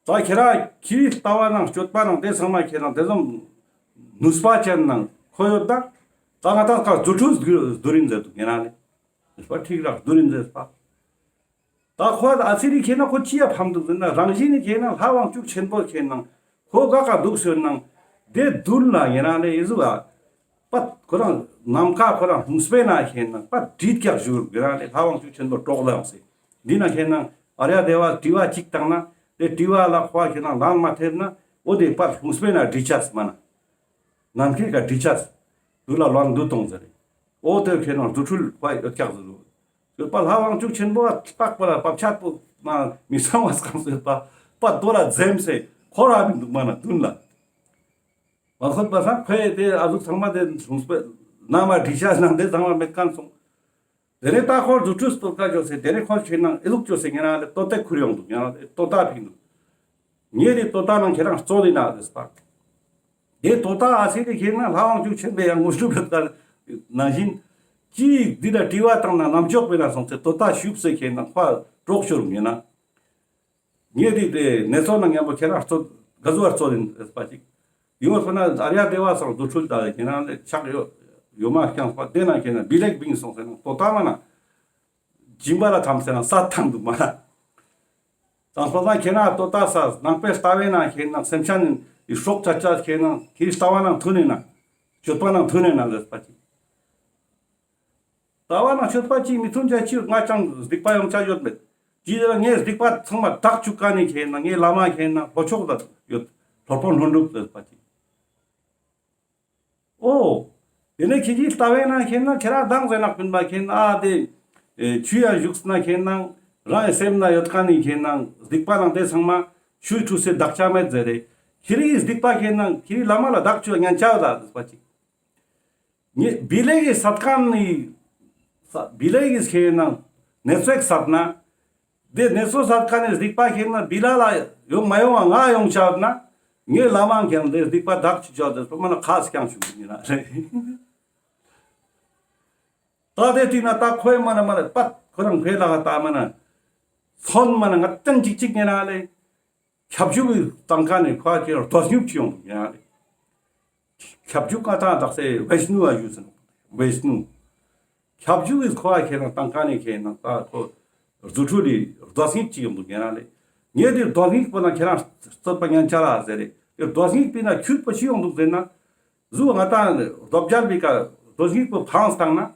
ད་ཁྱེད་རང་ཁྱི་ལྟ་བ་ནང་སྤྱོད་པ་ནང་དེ་ཚང་མ་ཁྱེད་རང་དེ་ཙམ་ནུས་པ་ཅན་ནང་ཁོ་ཡོད་ད། ད་ང་ད་ཀ་རྫུ་འཕྲུལ་བསྡུ་རིན་ཟེར་འདུག་ཡིན་ན་ལེ། ནུས་པ་ཁྲིག་རག་བསྡུ་རིན་ཟེར་པ། ད་ཁོ་ཨ་ཚི་རི་ཁྱེད་ན་ཁོ་ཅི་ཡ་ཕམ་འདུག་ཟེར་ན་རང་བཞིན་ནི་ཁྱེད་ན་ལྷ་དབང་ཕྱུག་ཆེན་པོ་ཁྱེད་ན་ཁོ་ག་ག་འདུག་ཟེར་ན། དེ་མདུན་ལ་ཉེ་རང་ལེ་ཡེ་ཟུག་ཨ། པད་ཁོ་རང་ནམ་མཁའ་ཁོ་རང་ལྷུང་སྤེ་ན་ཁེན་ན་པད་དྲིལ་ཀྱག་བཞུར་ཉེ་རང་ལེ་ལྷ་དབང་ཕྱུག་ཆེན་པོ་གྲོགས་ལ་ཡོང་སེ། འདི་ན་ཁེན་ན་ཨར་ཡ་དེ་བ་དྲི་བ་གཅིག་བཏང་ན་དེ་དྲི་བ་ལ་ཁོ་ཁེན་ན་ལན་མ་ཐེབས་ན་འོ་དེ་པད་ལྷུང་སྤེ་ན་དྲི་ཆས་མ་ན། ནམ་མཁའི་ཀ་དྲི་ཆས། དུ་ལ་ལོན་དུ་གཏོང་ཟེར། འོ་དེ་ཁེན་ན་རྫུ་འཕྲུལ་པ་ཡོད་ཀྱག་ཟེར་རོ། ཡོད་པ་ལྷ་དབང་ཕྱུག་ཆེན་པོ་ལ་ལྟག་པ་ལ་བབ་ཆད་པོ་མ་མི་སང་བ་སྐམ་ཟེར་པ། པ་དོ་ལ་འཛེམ་སེ་ཁོ་ར་མི་འདུག་མ་ན་མདུན་ལ། མ་ཁོད་པ་སང་ཁོས་དེ་ཨ་ཟུག་ཚང་མ་དེ་གསུངས་པས་ན་མ་དྲི་ཆས་ནང་དེ་ཚང་མ་མེད་མཁན་སོང་། དེ་ནས་ད་ཁོ་རྫུ་འཕྲུལ་སྟོར་ཀ་བཅོས་སེ་དེ་ནས་ཁོ་ཁེན་ན་ཨེ་ལུག་བཅོས་སེ་ཉེ་རང་ལེ་ཏོ་ཏེ་ཁུར་ཡོང་འདུག་ཉེ་རང་ལེ་ཏོ་ཏ་ཕིང་འདུག་ངེ་དེ་ཏོ་ཏ་ནང་ཁྱེད་རང་གཙོ་ལི་ན་རེད་པ། དེ་ཏོ་ཏ་ཨ་སེ་དེ་ཁེན་ན་ལྷ་དབང་ཕྱུག་ཆེན་པོའི་ཡང་ངོ་སྤྲོད་ལ་ལྟར་ནང་བཞིན་ཅིག་འདི་ལ་དྲི་བ་བཏང་ན་ནམ་ཅོག་པའི་ན་སོང་སེ་ཏོ་ཏ་ཤུབ་སེ་ཁེན་ན་ཁོ་གྲོགས་ཤོར་ཉེ་ན། ངེ་དེ་དེ་ནེ་ཙོ་ན་མཉམ་པོ་ཁྱེད་རང་གཙོ་ག་ཟུ་བར་གཙོ་ཡིན་རེད་པ་ཅིག་ཡོང་བ་སོང་ན་ཨར་ཡ་དེ་བ་སོང་རྫུ་འཕྲུལ་ད་ཁེན་ན་ལེ་ཆག་ཡོ་ཡོ་མ་རྐྱང་པ་དེ་ན་ཁེན་ན་བི་ལེག་བིང་སོང་སེ་ན་ཏོ་ཏ་མ་ན། སྦྱིན་པ་ལ་ཐམས་ཟེར་ན་ས་ཐང་འདུག་མ་ན། དང་པོ་ན་ཁེན་ན་ཏོ་ཏ་ས་ནང་པའི་ལྟ་བའི་ན་ཁེན་ན་སེམས་ཅན་ནི་སྲོག་ཆ་ཆ་ཁེན་ན་ཁྱེད་ལྟ་བ་ནང་མཐུན་ནས་ན། སྤྱོད་པ་ནང་མཐུན་ནས་ན་ལེ་པ་ཅིག་ལྟ་བ་ནང་སྤྱོད་པ་ཅིག་མི་མཐུན་ཆ་ཅིག་ང་ཅང་སྡིག་པ་ཡོང་ཆ་ཡོད་མེད། ཅི་ཟེར་ངས་སྡིག་པ་ཚང་མ་དག་བཅུག་ཀ་ནི་ཁེན་ན་ངའི་བླ་མ་ཁེན་ན་ལྷོ་ཕྱོགས་ལ་ཡོད། ལྷོ་སྤོན་ལྷུན་གྲུབ་ལེ་པ་ཅིག་འོ། དེ་ནས་ཁྱེད་ཀྱིས་ལྟ་བས་ན་ཁེན་ན་ཁྱེད་རང་མདང་ཟེར་ནག་པིན་པ་ཁེན་ན་ཨ་དེ། ཆུ་ཡ་བཞུགས་ན་ཁེན་ན་རང་ཡི་སེམས་ན་ཡོད་ཁན་ནི་ཁེན་ན་སྡིག་པ་ནང་དེ་ཚང་མ་ཆུའི་ཁྲུས་སེ་དག་ཆ་མེད་ཟེར་རེ། ཁྱེད་རིག་གི་སྡིག་པ་ཁེན་ན་ཁྱེད་རིག་བླ་མ་ལ་དག་ཆུ་ཉན་ཆ་ཡོད་ལ་ཟེར་པ་ཅིག་ངས་བི་ལེ་གི་སད་ཁན་ནི། བི་ལེ་གི་ཁེན་ན་ནེ་ཙོ་ཡིག་སད་ན། དེ་ནེ་ཙོ་སད་ཁན་ནི་སྡིག་པ་ཁེན་ན་བི་ལ་ལ་ཡོང་མ་ཡོང་བ་ང་ཡོང་ཆ་ན། ངའི་བླ་མ་ཁེན་ན་དེ་སྡིག་པ་དག་ཆུ་ཆ་དེ་སོ་མ་ན་ཁ་སྐྱང་ཆུ་ཡིན་ན་རེད། ད་དེ་དུས་ན་ད་ཁོའི་མ་ན་མ་ན་པད་ཁོ་རང་ཁོའི་ལ་ད་མ་ན་ཚོན་མ་ན་ང་ཏན་ཅིག་ཅིག་ཉན་ན་ལེ། ཁྱབ་འཇུག་གི་སྟངས་ཀ་ནས་ཁོ་ཁྱེད་རྡོ་སྙིགས་ཅིག་ཡོང་འདུག་ཡ་རེད། ཁྱབ་འཇུག་ང་ཏང་དག་སེ་བེཤ་ནུ་ཨ་ཞུ་ཟེར་ན་བེཤ་ནུ། ཁྱབ་འཇུག་གི་ཁོ་ཁྱེད་རང་སྟངས་ཀ་ནས་ཁྱེད་རང་ད་ཁོ་རྫུ་འཕྲུལ་ལི་རྡོ་སྙིགས་ཅིག་ཡོང་འདུག་ཡ་རེད། ངས་དེ་རྡོ་སྙིགས་པོ་ན་ཁྱེད་རང་རྩོད་པ་ཉན་ཆ་ར་ཟེར་རེད། དེ་རྡོ་སྙིགས་པི་ན་ཁྱུད་པོ་ཅི་ཡོང་འདུག་ཟེར་ན། གཟུགས་ང་ཏང་རྡོ་བརྒྱལ་བི་ཀ་རྡོ་སྙིགས་པོ་འཕངས་བཏང་ན།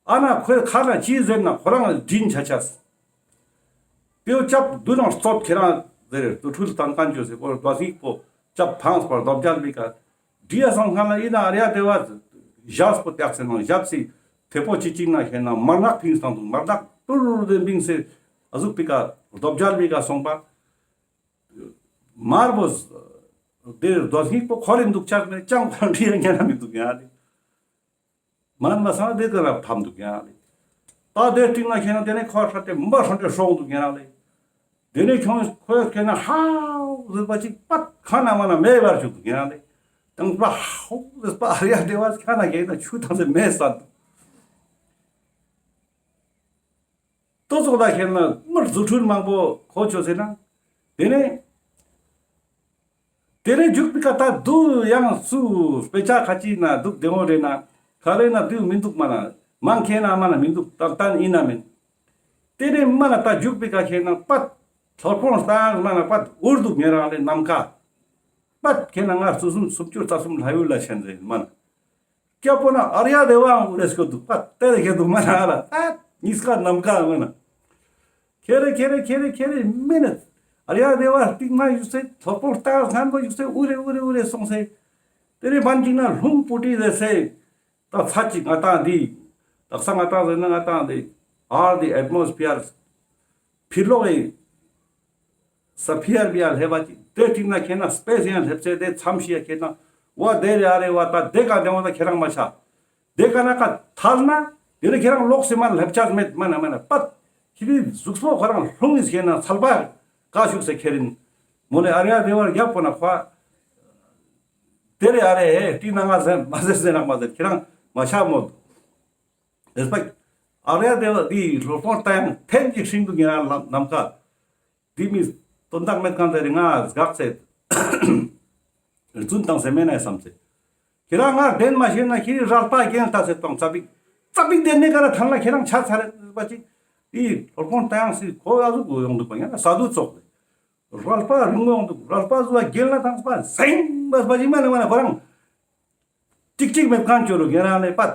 ཨ་ན་ཁོའི་ཁ་ན་ཅི་ཟེར་ན་ཁོ་རང་ལ་དྲིན་ཆ་ཆས། ཏེའུ་ཅབ་དུ་ནང་རྩོད་ཁྱེད་རང་ཟེར་དུ་འཕྲུལ་བཏང་མཁན་བཅོས་སེ་ཁོ་རྡོ་སྙིགས་པོ་ཅབ་འཕངས་པར་རྡོ་བརྒྱལ་བི་ཀ་འདྲི་ཡ་སང་ཁ་ན་ཡིན་ན་ཨ་རི་ཡ་དེ་བ་ཞབས་པོ་སྟེགས་སེ་ནང་ཞབས་སི་ཐེ་པོ་ཅི་ཅིག་ན་ཁྱེད་ན་མར་ནག་ཕིངས་བཏང་འདུག་མར་ནག་ཏུར་རུ་དེ་འབིངས་སེ་ཨ་ཟུག་བི་ཀ་རྡོ་བརྒྱལ་བི་ཀ་སོང་པ། མར་བོ་དེ་རྡོ་སྙིགས་པོ་ཁོ་རེ་འདུག་ཆགས་ནས་ཅང་ཁོ་རང་འདྲི་ཡ་ཉན་ན་མི་འདུག་ཡ་རེད། མ་ན་མ་སང་དེ་ཀ་ལ་ཕམ་འདུག་ཡ་ལེ། ད་དེ་སྟིང་ན་ཁྱེད་རང་དེ་ནས་ཁོ་ཧྲ་ཏེ་མ་ཧྲ་ཏེ་ཧྲོང་འདུག་ཡ་ལེ། དེ་ནས་ཁྱོད་ཁོས་ཁྱེད་ན་ཧའོ་ཟེར་པ་ཅིག་པད་ཁ་ན་མ་ན་མེ་བར་བཅུག་འདུག་ཡ་ལེ། དང་པ་ཧའོ་ཟེར་པ་ཨ་རི་ཡ་དེ་བ་ཁ་ན་ཁྱེད་ན་ཆུ་དང་ཟེར་མེ་ས་འདུག་ཏོ་ཙོགས་ད་ཁྱེད་ན་མར་རྫུ་འཕྲུལ་མང་པོ་ཁོ་ཆོས་ཟེར་ན། དེ་ནས། དེ་ནས་འཇུག་པའི་ཀ་ད་དུ་ཡང་སུ་དཔེ་ཆ་ཁ་ཅིག་ན་འདུག་བདེ་མོ་རེད་ན་ག་རེ་ན་དུ་མི་འདུག་མ་ན་མང་ཁེ་ན་མ་ན་མི་འདུག་ཏན་ཏན་ཡིན་ན་མིན། དེ་ནས་མ་ན་ད་འཇུག་པའི་ཀ་ཁེ་ན་པད་ལྷོ་ཕོང་སྟངས་མ་ན་པད་འུར་འདུག་ཉེ་རང་ལས་ནམ་མཁའ། པད་ཁེ་ན་ང་སུ་སུམ་སུམ་ཅུ་རྩ་གསུམ་ལྷ་ཡུལ་ལ་ཆེན་རེད་མ་ན། སྐྱབས་པོ་ན་ཨ་རི་ཡ་དེ་བའང་འུ་རེ་སྐྱོ་འདུག་པ་དེ་རེ་ཁེ་འདུག་མ་ན་ཨ་ར་ཨ་ཉིས་ཀ་ནམ་མཁའ་མ་ན། ཁེ་རེ་ཁེ་རེ་ཁེ་རེ་ཁེ་རེ་མི་ནི་ཨ་རི་ཡ་དེ་བ་སྟིང་མ་ཡུག་སེ་ལྷོ་ཕོང་ལྟ་སྔན་པོ་ཡུག་སེ་འུ་རེ་འུ་རེ་འུ་རེ་སོང་སེ། དེ་རེ་བན་ཅིག་ན་ལྷུང་པོ་ཏི་རེ་སེ། ད་ཚ་ཅིག་ང་ཏང་འདི། དག་ས་ང་ཏང་ཟེར་ན་ང་ཏང་འདི། ཨར་དི་ཨེཊ་མོ་སི་ཕི་ཡར། ཕི་ལོག་གི་ས་ཕི་ཡར་བི་ཡར་སླེབས་པ་ཅིག་དེ་ཅིག་ན་ཁེ་ན་སྤེས་ཡང་སླེབས་ཚེ་དེ་མཚམས་ཤིག་ཡ་ཁེ་ན་བ་དེ་རེ་ཨ་རེ་བ་ད་དེ་ཀ་དེ་བ་ད་ཁྱེད་རང་མ་ཆ། དེ་ཀ་ན་ཀ་ཐལ་ན་དེ་རེ་ཁྱེད་རང་ལོག་སེ་མ་ན་སླེབས་ཆ་མེད་མ་ན་མ་ན་པད་ཁྱེད་རི་གཟུགས་པོ་ཁོ་རང་ལྷུང་ངིས་ཁེ་ན་ཚལ་པ་ཀ་ཞུགས་སེ་ཁྱེད་རིན་མོ་ལེ་ཨ་རེ་ཨ་རེ་བར་རྒྱབ་པོ་ན་ཁོ་དེ་རེ་ཨ་རེ་ཧེ་ཏི་ན་ང་ཟེར་མ་ཟེར་ཟེར་ནག་མ་ཟེར་ཁྱེད་རང་མ་ཆ་མོད། རེས་པ། ཨ་རེ་ཨ་རེ་བ་དེ་ལྷོ་ཕོང་ལྟ་ཡང་ཐེན་གྱི་ཤིང་དུ་ཉེ་རང་ལམ་ནམ་མཁའ། དེ་མི་དོན་དག་མེད་གང་ཟེར་ང་སྒག་ཚེ། རྫུན་བཏང་ཟེར་མེད་ན་བསམ་ཚེ། ཁྱེད་རང་ང་བདེན་མ་ཤེས་ན་ཁྱེད་རང་རལ་པ་རྒྱན་ལྟ་ཚེ་གཏོང་ཙ་པིག་ཙ་པིག་བདེན་ནས་ག་ར་ཐང་ལ་ཁྱེད་རང་ཆ་ཚ་རེད་པ་ཅིག་དེ་ལྷོ་ཕོང་ལྟ་ཡང་སི་ཁོ་ཨ་ཟུག་གོ་ཡོང་འདུག་པ་ཡང་ན་ས་དུ་ཙོག་ལེ། རལ་པ་རིང་མོ་འདུག། རལ་པ་ཟུ་བ་རྒྱལ་ན་ཐང་པ་སེང་བ་པ་ཅིག་མ་ན་མ་ན་ཁོ་རང་ཏིག་ཏིག་མེད་མཁན་ཅོ་རུ་ཉེ་རང་ལེ་པད།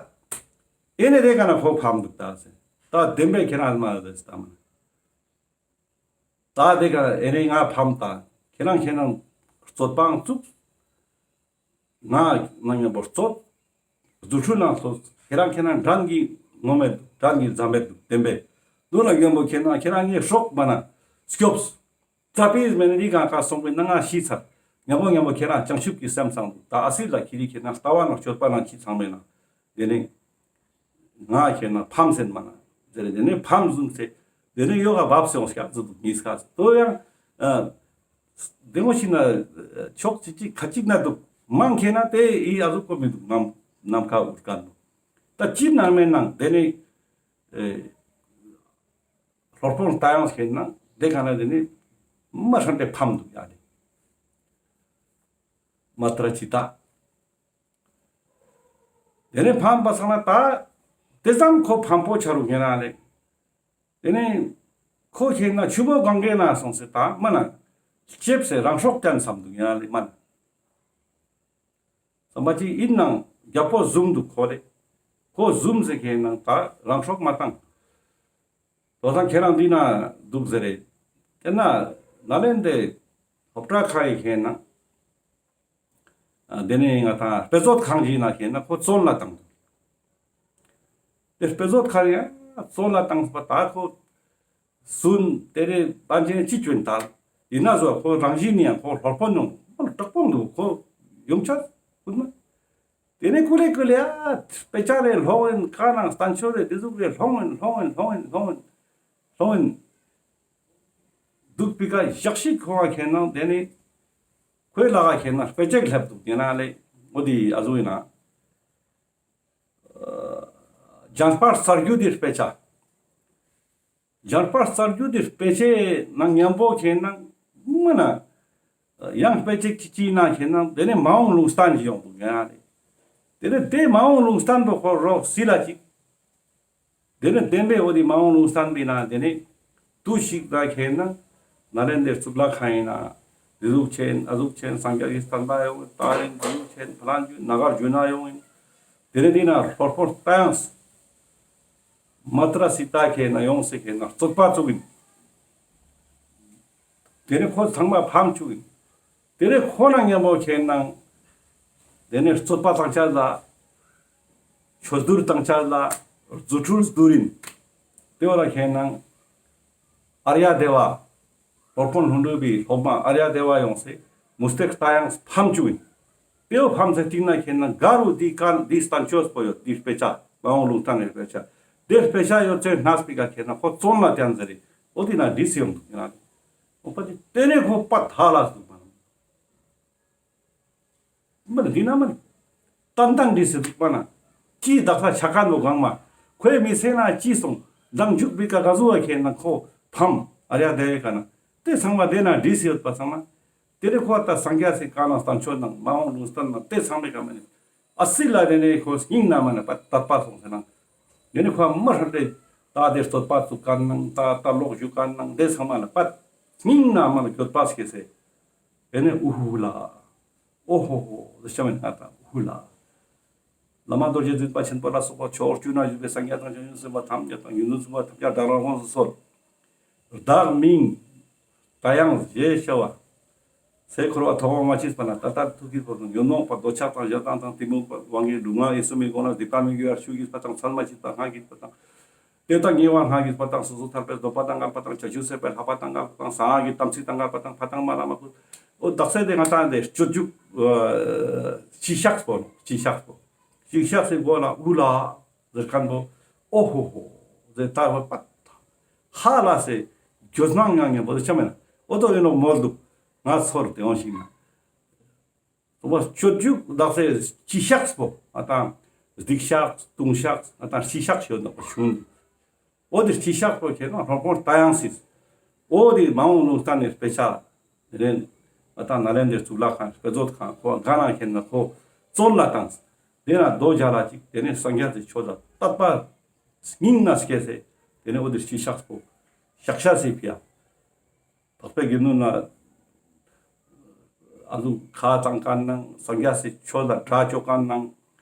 ཨེ་ནེ་དེ་ཀ་ན་ཁོ་ཕམ་འདུག་ད་ཟེར། ད་བདེན་པའི་ཁྱེད་རང་མ་ཟེར་ད་མ་ན། ད་དེ་ཀ་ཨེ་ནེ་ང་ཕམ་ད། ཁྱེད་རང་ཁྱེད་རང་རྩོད་པའང་བཙུགས། ང་ནང་མཉམ་པོ་རྩོད། རྫུ་འཕྲུལ་ནང་རྩོད། ཁྱེད་རང་ཁྱེད་རང་འགྲན་གྱི་ངོ་མེད་འགྲན་གྱི་རྫ་མེད་འདུག་བདེན་པས། དུ་ལ་མཉམ་པོ་ཁྱེད་རང་ཁྱེད་རང་ངའི་སྲོག་མ་ན་སྐྱོབས། ཙ་པིས་མེ་ནི་རི་གང་ཀ་སོང་པའི་ནང་ང་ཤི་ཚར། མཉམ་པོ་མཉམ་པོ་ཁྱེད་རང་བྱང་ཆུབ་ཀྱི་སེམས་ཚང་འདུག། ད་ཨ་སི་ལ་ཁྱེད་རི་ཁྱེད་རང་ལྟ་བ་ནང་སྤྱོད་པ་ནང་ཁྱི་ཚང་མེད་ན། དེ་ནི་ང་ཁྱེད་ན་ཕམ་སེན་མ་ན། དེ་ནི་དེ་ནི་ཕམ་བཟུང་ཚེ། དེ་ནི་ཡོ་ག་བབས་སེ་ཡོང་སྐྱག་ཟུ་འདུག་ཉིས་ཀ་ཟུ་དོ་ཡང་། དེ་མོ་ཞིག་ན་ཕྱོགས་གཅིག་གཅིག་ཁ་གཅིག་ན་འདུག་མང་ཁེ་ན་དེ་ཡི་ཨ་ཟུག་གོ་མི་འདུག་ནམ་ནམ་ཁ་འུར་ཀ་འདུག། ད་ཅི་ནང་མེད་ནང་དེ་ནི་ཨེ་སློབ་དཔོན་ལྟ་ཡང་ཁེ་ན་དེ་ག་ན་དེ་ནི་མ་ཧྲན་ཏེ་ཕམ་འདུག་ཡ་ལེ། མ་ཏྲ་ཅི་ཏ། དེ་ནས་ཕམ་པ་སང་ན་ད་དེ་ཙམ་ཁོ་ཕམ་པོ་ཆ་རུག་ཡིན་ན་ལེ། དེ་ནས་ཁོ་ཁྱེད་ན་ཆུ་བོ་གངྒཱའི་ནང་སོང་སེ་ད་མ་ན་ལྕེབས་སེ་རང་སྲོག་བཅད་བསམ་འདུག་ཡིན་ན་ལེ་མ་ན། བསམ་པ་ཅི་ཡིན་ནང་རྒྱལ་པོ་བཟུང་འདུག་ཁོ་ལེ། ཁོ་བཟུང་སེ་ཁྱེད་ན་ད་རང་སྲོག་མ་བཏང་། དོ་སང་ཁྱེད་རང་འདི་ན་འདུག་ཟེར་རེད། དེ་ན་ནཱ་ལེནྡྲའི་སློབ་གྲྭ་ཁ་ཡི་ཁྱེད་ན། དེ་ནས་ང་ཏང་དཔེ་མཛོད་ཁང་ཞིག་ན་ཁྱེད་ན་ཁོ་བཙོན་ལ་བཏང་། དེ་དཔེ་མཛོད་ཁང་ཡང་བཙོན་ལ་བཏང་པ་ད་ཁོ་སུན་དེ་རེ་པན་ཆེན་ཅི་བྱོན་ད་ཡིན་ན་བཟོ་ཁོ་རང་བཞིན་ནི་ཡང་ཁོ་སློབ་དཔོན་ནོ་ཁོ་དྲག་པོ་འདུག་ཁོ་ཡོང་ཆ་ཁུ་མ། དེ་ནས་ཀུ་ལེ་ཀུ་ལེ་ཨ་དཔེ་ཆ་རེ་ལྷོང་ཡིན་ཀ་ནང་བསྟན་བཅོས་རེ་དེ་ཟུག་རེ་ལྷོང་ཡིན་ལྷོང་ཡིན་ལྷོང་ཡིན་ལྷོང་ཡིན་ལྷོང་ཡིན་འདུག་པི་ཀ་ཞག་ཤིག་ཁོ་བ་ཁྱེད་ན་དེ་ནས། ཁོའི་ལག་ཁྱེད་ན་དཔེ་ཆ་སླེབས་འདུག་ཡིན་ན་ལེ། འོ་དེ་ཨ་ཟུག་ཡིན་ན། ཨ་འཇམ་དཔལ་རྩ་རྒྱུད་དེ་དཔེ་ཆ། འཇམ་དཔལ་རྩ་རྒྱུད་དེ་དཔེ་ཆའི་ནང་མཉམ་པོ་ཁྱེད་ན་མ་ན། ཡང་དཔེ་ཆ་ཅི་ཅི་ན་ཁྱེད་ན་དེ་ནས་མ་འོངས་ལུང་བསྟན་ཞིག་ཡོང་འདུག་ཡིན་ན་ལེ། དེ་ནས་དེ་མ་འོངས་ལུང་བསྟན་པོ་ཁོ་རོགས་སི་ལ་ཅིག། དེ་ནས་བདེན་པའི་འོ་དེ་མ་འོངས་ལུང་བསྟན་པའི་ནང་དེ་ནས་དུས་ཤིག་ད་ཁྱེད་ན་ནཱ་ལེནྡྲའི་གཙུག་ལག་ཁང་ཡིན་ན་དེ་ཟུག་ཆེན་ཨ་ཟུག་ཆེན་སངས་རྒྱས་ཀྱི་བསྟན་པ་ཡོང་ད་ཡིན་དེ་ཟུག་ཆེན་ཕ་ལན་རྒྱུ་ན་གར་རྒྱུ་ན་ཡོང་ཡིན། དེ་ནས་དེ་ན་ཧོར་ཧོར་ལྟ་ཡང་མ་ཏྲ་སི་ཏ་ཁྱེད་ན་ཡོང་སེ་ཁྱེད་ན་རྩོད་པ་བཙུགས་ཡིན། དེ་ནས་ཁོ་ཚང་མ་ཕམ་བཅུག་ཡིན། དེ་ནས་ཁོ་ན་མཉམ་པོ་ཁྱེད་ནང་། དེ་ནས་རྩོད་པ་བཏང་ཆ་ལ། ཆོས་བསྡུར་བཏང་ཆ་ལ། རྫུ་འཕྲུལ་བསྡུར་ཡིན། དེ་བ་ལ་ཁྱེད་ནང་། ཨརྱ་དེ་བ། སློབ་དཔོན་ལྷུན་གྲུབ་པའི་སློབ་མ་ཨརྱ་དེ་བ་ཡོང་སེ་མུ་སྟེགས་ལྟ་ཡང་ཕམ་བཅུག་ཡིན། དེ་བ་ཕམ་སེ་སྟིང་ན་ཁྱེད་ནང་ག་རུ་འདི་ཀ་འདི་བསྟན་བཅོས་པོ་ཡོད་འདི་དཔེ་ཆ་མ་འོངས་ལུང་བསྟན་ནས་དཔེ་ཆ། དེ་དཔེ་ཆ་ཡོད་ཚད་གནས་པི་ཀ་ཁྱེད་ནང་ཁོ་བཙོན་ལ་བསྟན་ཟེར་རེད། འོ་དེ་ན་འདི་སེ་ཡོང་འདུག་ཡིན་ན། འོ་པ་དེ་དེ་ནས་ཁོ་པ་ཐ་ལ་སུ་མ་ན། མ་ན་འདི་ན་མ་ན། ཏན་ཏན་འདི་སེ་འདུག་པ་ན། ཅི་བདག་ས་ཆ་ཀ་ནོ་གང་མ། ཁོའི་མི་སེ་ན་ཅི་སོང་། ལང་འཇུག་པི་ཀ་ག་ཟུ་བ་ཁྱེད་ན་ཁོ་ཕམ་ཨ་རྱ་དེ་ཀ་ན། དེ་ཚང་མ་དེ་ན་འདི་སེ་ཡོད་པ་ཚང་མ། དེ་རེ་ཁོ་ད་སངས་རྒྱས་སི་བཀའ་ན་བསྟན་བཅོས་ནང་མ་འོངས་ལུང་བསྟན་ནང་དེ་ཚང་མའི་ཀ་མ་ནི། ཨ་སི་ལ་དེ་ནས་ཁོ་སྙིང་ན་མ་ན་པ་དད་པ་སོང་ཟེར་ན། དེ་ནས་ཁོ་མ་ཧྲ་ཏེ་ད་དེ་རྩོད་པ་བཙུགས་མཁན་ནང་ད་ད་ལོག་ཞུགས་མཁན་ནང་དེ་ཚང་མ་ལ་པ་སྙིང་ན་མ་ན་འགྱོད་པ་སྐྱེས་སེ། དེ་ནས་ཨུ་ཧུ་ལ། ཨོ་ཧོ་ཧོ་ཟེར་ཤ་མེད་ན་ད་ཨུ་ཧུ་ལ། བླ་མ་རྡོ་རྗེ་འཛིན་པ་ཆེན་པོ་ལ་སོགས་པ་ཕྱོགས་བཅུ་ན་བཞུགས་པའི་སངས་རྒྱས་དང་བྱང་ཆུབ་སེམས་དཔའ་ཐམས་ཅད་དང་ཡོངས་སུ་བཟུང་བ་ཐམས་ཅད་བདག་ལ་དགོངས་སུ་གསོལ། བདག་མིང་། ད་ཡང་ཞེས་བྱ་བ། ཚེ་འཁོར་བ་ཐོག་མ་མ་མཆིས་པ་ནས་ད་ལྟར་ཐུག་གི་བར་དུ་ཉོན་མོངས་པ་འདོད་ཆགས་དང་ཞེ་སྡང་དང་གཏི་མུག་པ་དབང་གིས་ལུས་ངག་ཡིད་གསུམ་གྱི་སྒོ་ནས་སྡིག་པ་མི་དགེ་བ་བཅུ་བགྱིས་པ་དང་མཚན་མ་མཆིས་པ་ལྔ་བགྱིས་པ་དང་། དེ་དག་ཉེ་བ་ལྔ་བགྱིས་པ་དང་སོ་སོར་ཐར་པའི་སྡོམ་པ་དང་བསྔགས་པ་དང་བྱང་ཆུབ་སེམས་དཔའི་བསླབ་པ་དང་བསྔགས་པ་དང་གསང་སྔགས་ཀྱི་དམ་ཚིག་དང་བསྔགས་པ་དང་ཕ་དང་མ་ལ་མ་བུ། འོ་དག་ས་དེ་ང་ཏང་དེ་སྤྱོད་འཇུག་སྤྱི་བཤགས་པོ་སྤྱི་བཤགས་པོ་སྤྱི་བཤགས་སི་སྒོ་ལ་ཨུ་ལ་ཟེར་མཁན་པོ་ཨོ་ཧོ་ཧོ་ཟེར་ད་བ་པ། ཧ་ལ་སེ་འགྱོད་སྣང་ངང་ངེ་བོ་ཆ་མེད་ན་འོ་དོ་ཡིན་ནོ་མོལ་འདུག་ང་ཚོར་དེ་འོང་ཞིག་ན། འོ་སྤྱོད་འཇུག་དག་སེ་སྤྱི་བཤགས་པོ་ང་ཏང་སྡིག་བཤགས་ལྟུང་བཤགས་ང་ཏང་སྤྱི་བཤགས་ཞོད་ནོ་བྱུང་འདུག། འོ་དེ་སྤྱི་བཤགས་པོ་ཁྱེད་ན་ཧོར་ཀོང་ལྟ་ཡང་སྲིད། འོ་དེ་མ་འོངས་ལུང་བསྟན་ནས་དཔེ་ཆ་རེད། ང་ཏང་ནཱ་ལེནྡྲའི་གཙུག་ལག་ཁང་དཔེ་མཛོད་ཁང་ཁོ་ག་ན་ཁྱེད་ན་ཁོ་བཙོན་ལ་བཏང་། དེ་ན་རྡོ་རྗེ་ལ་ཅིག་དེ་ནས་སངས་རྒྱས་ཀྱི་ཆོས་ལ་དད་པ་སྙིང་ན་སྐྱེས་སེ་དེ་ནས་འོ་དེ་སྤྱི་བཤགས་པོ་བཤགས་བཤགས་སེ་ཕི་ཡ། འཕགས་པའི་དགེ་འདུན་ན་ ཨ་ཟུག་ཁ་བཏང་ཁན་ནང་སངས་རྒྱས་སི་ཆོས་ལ་དགྲ་ཅོ་ཁན་ནང་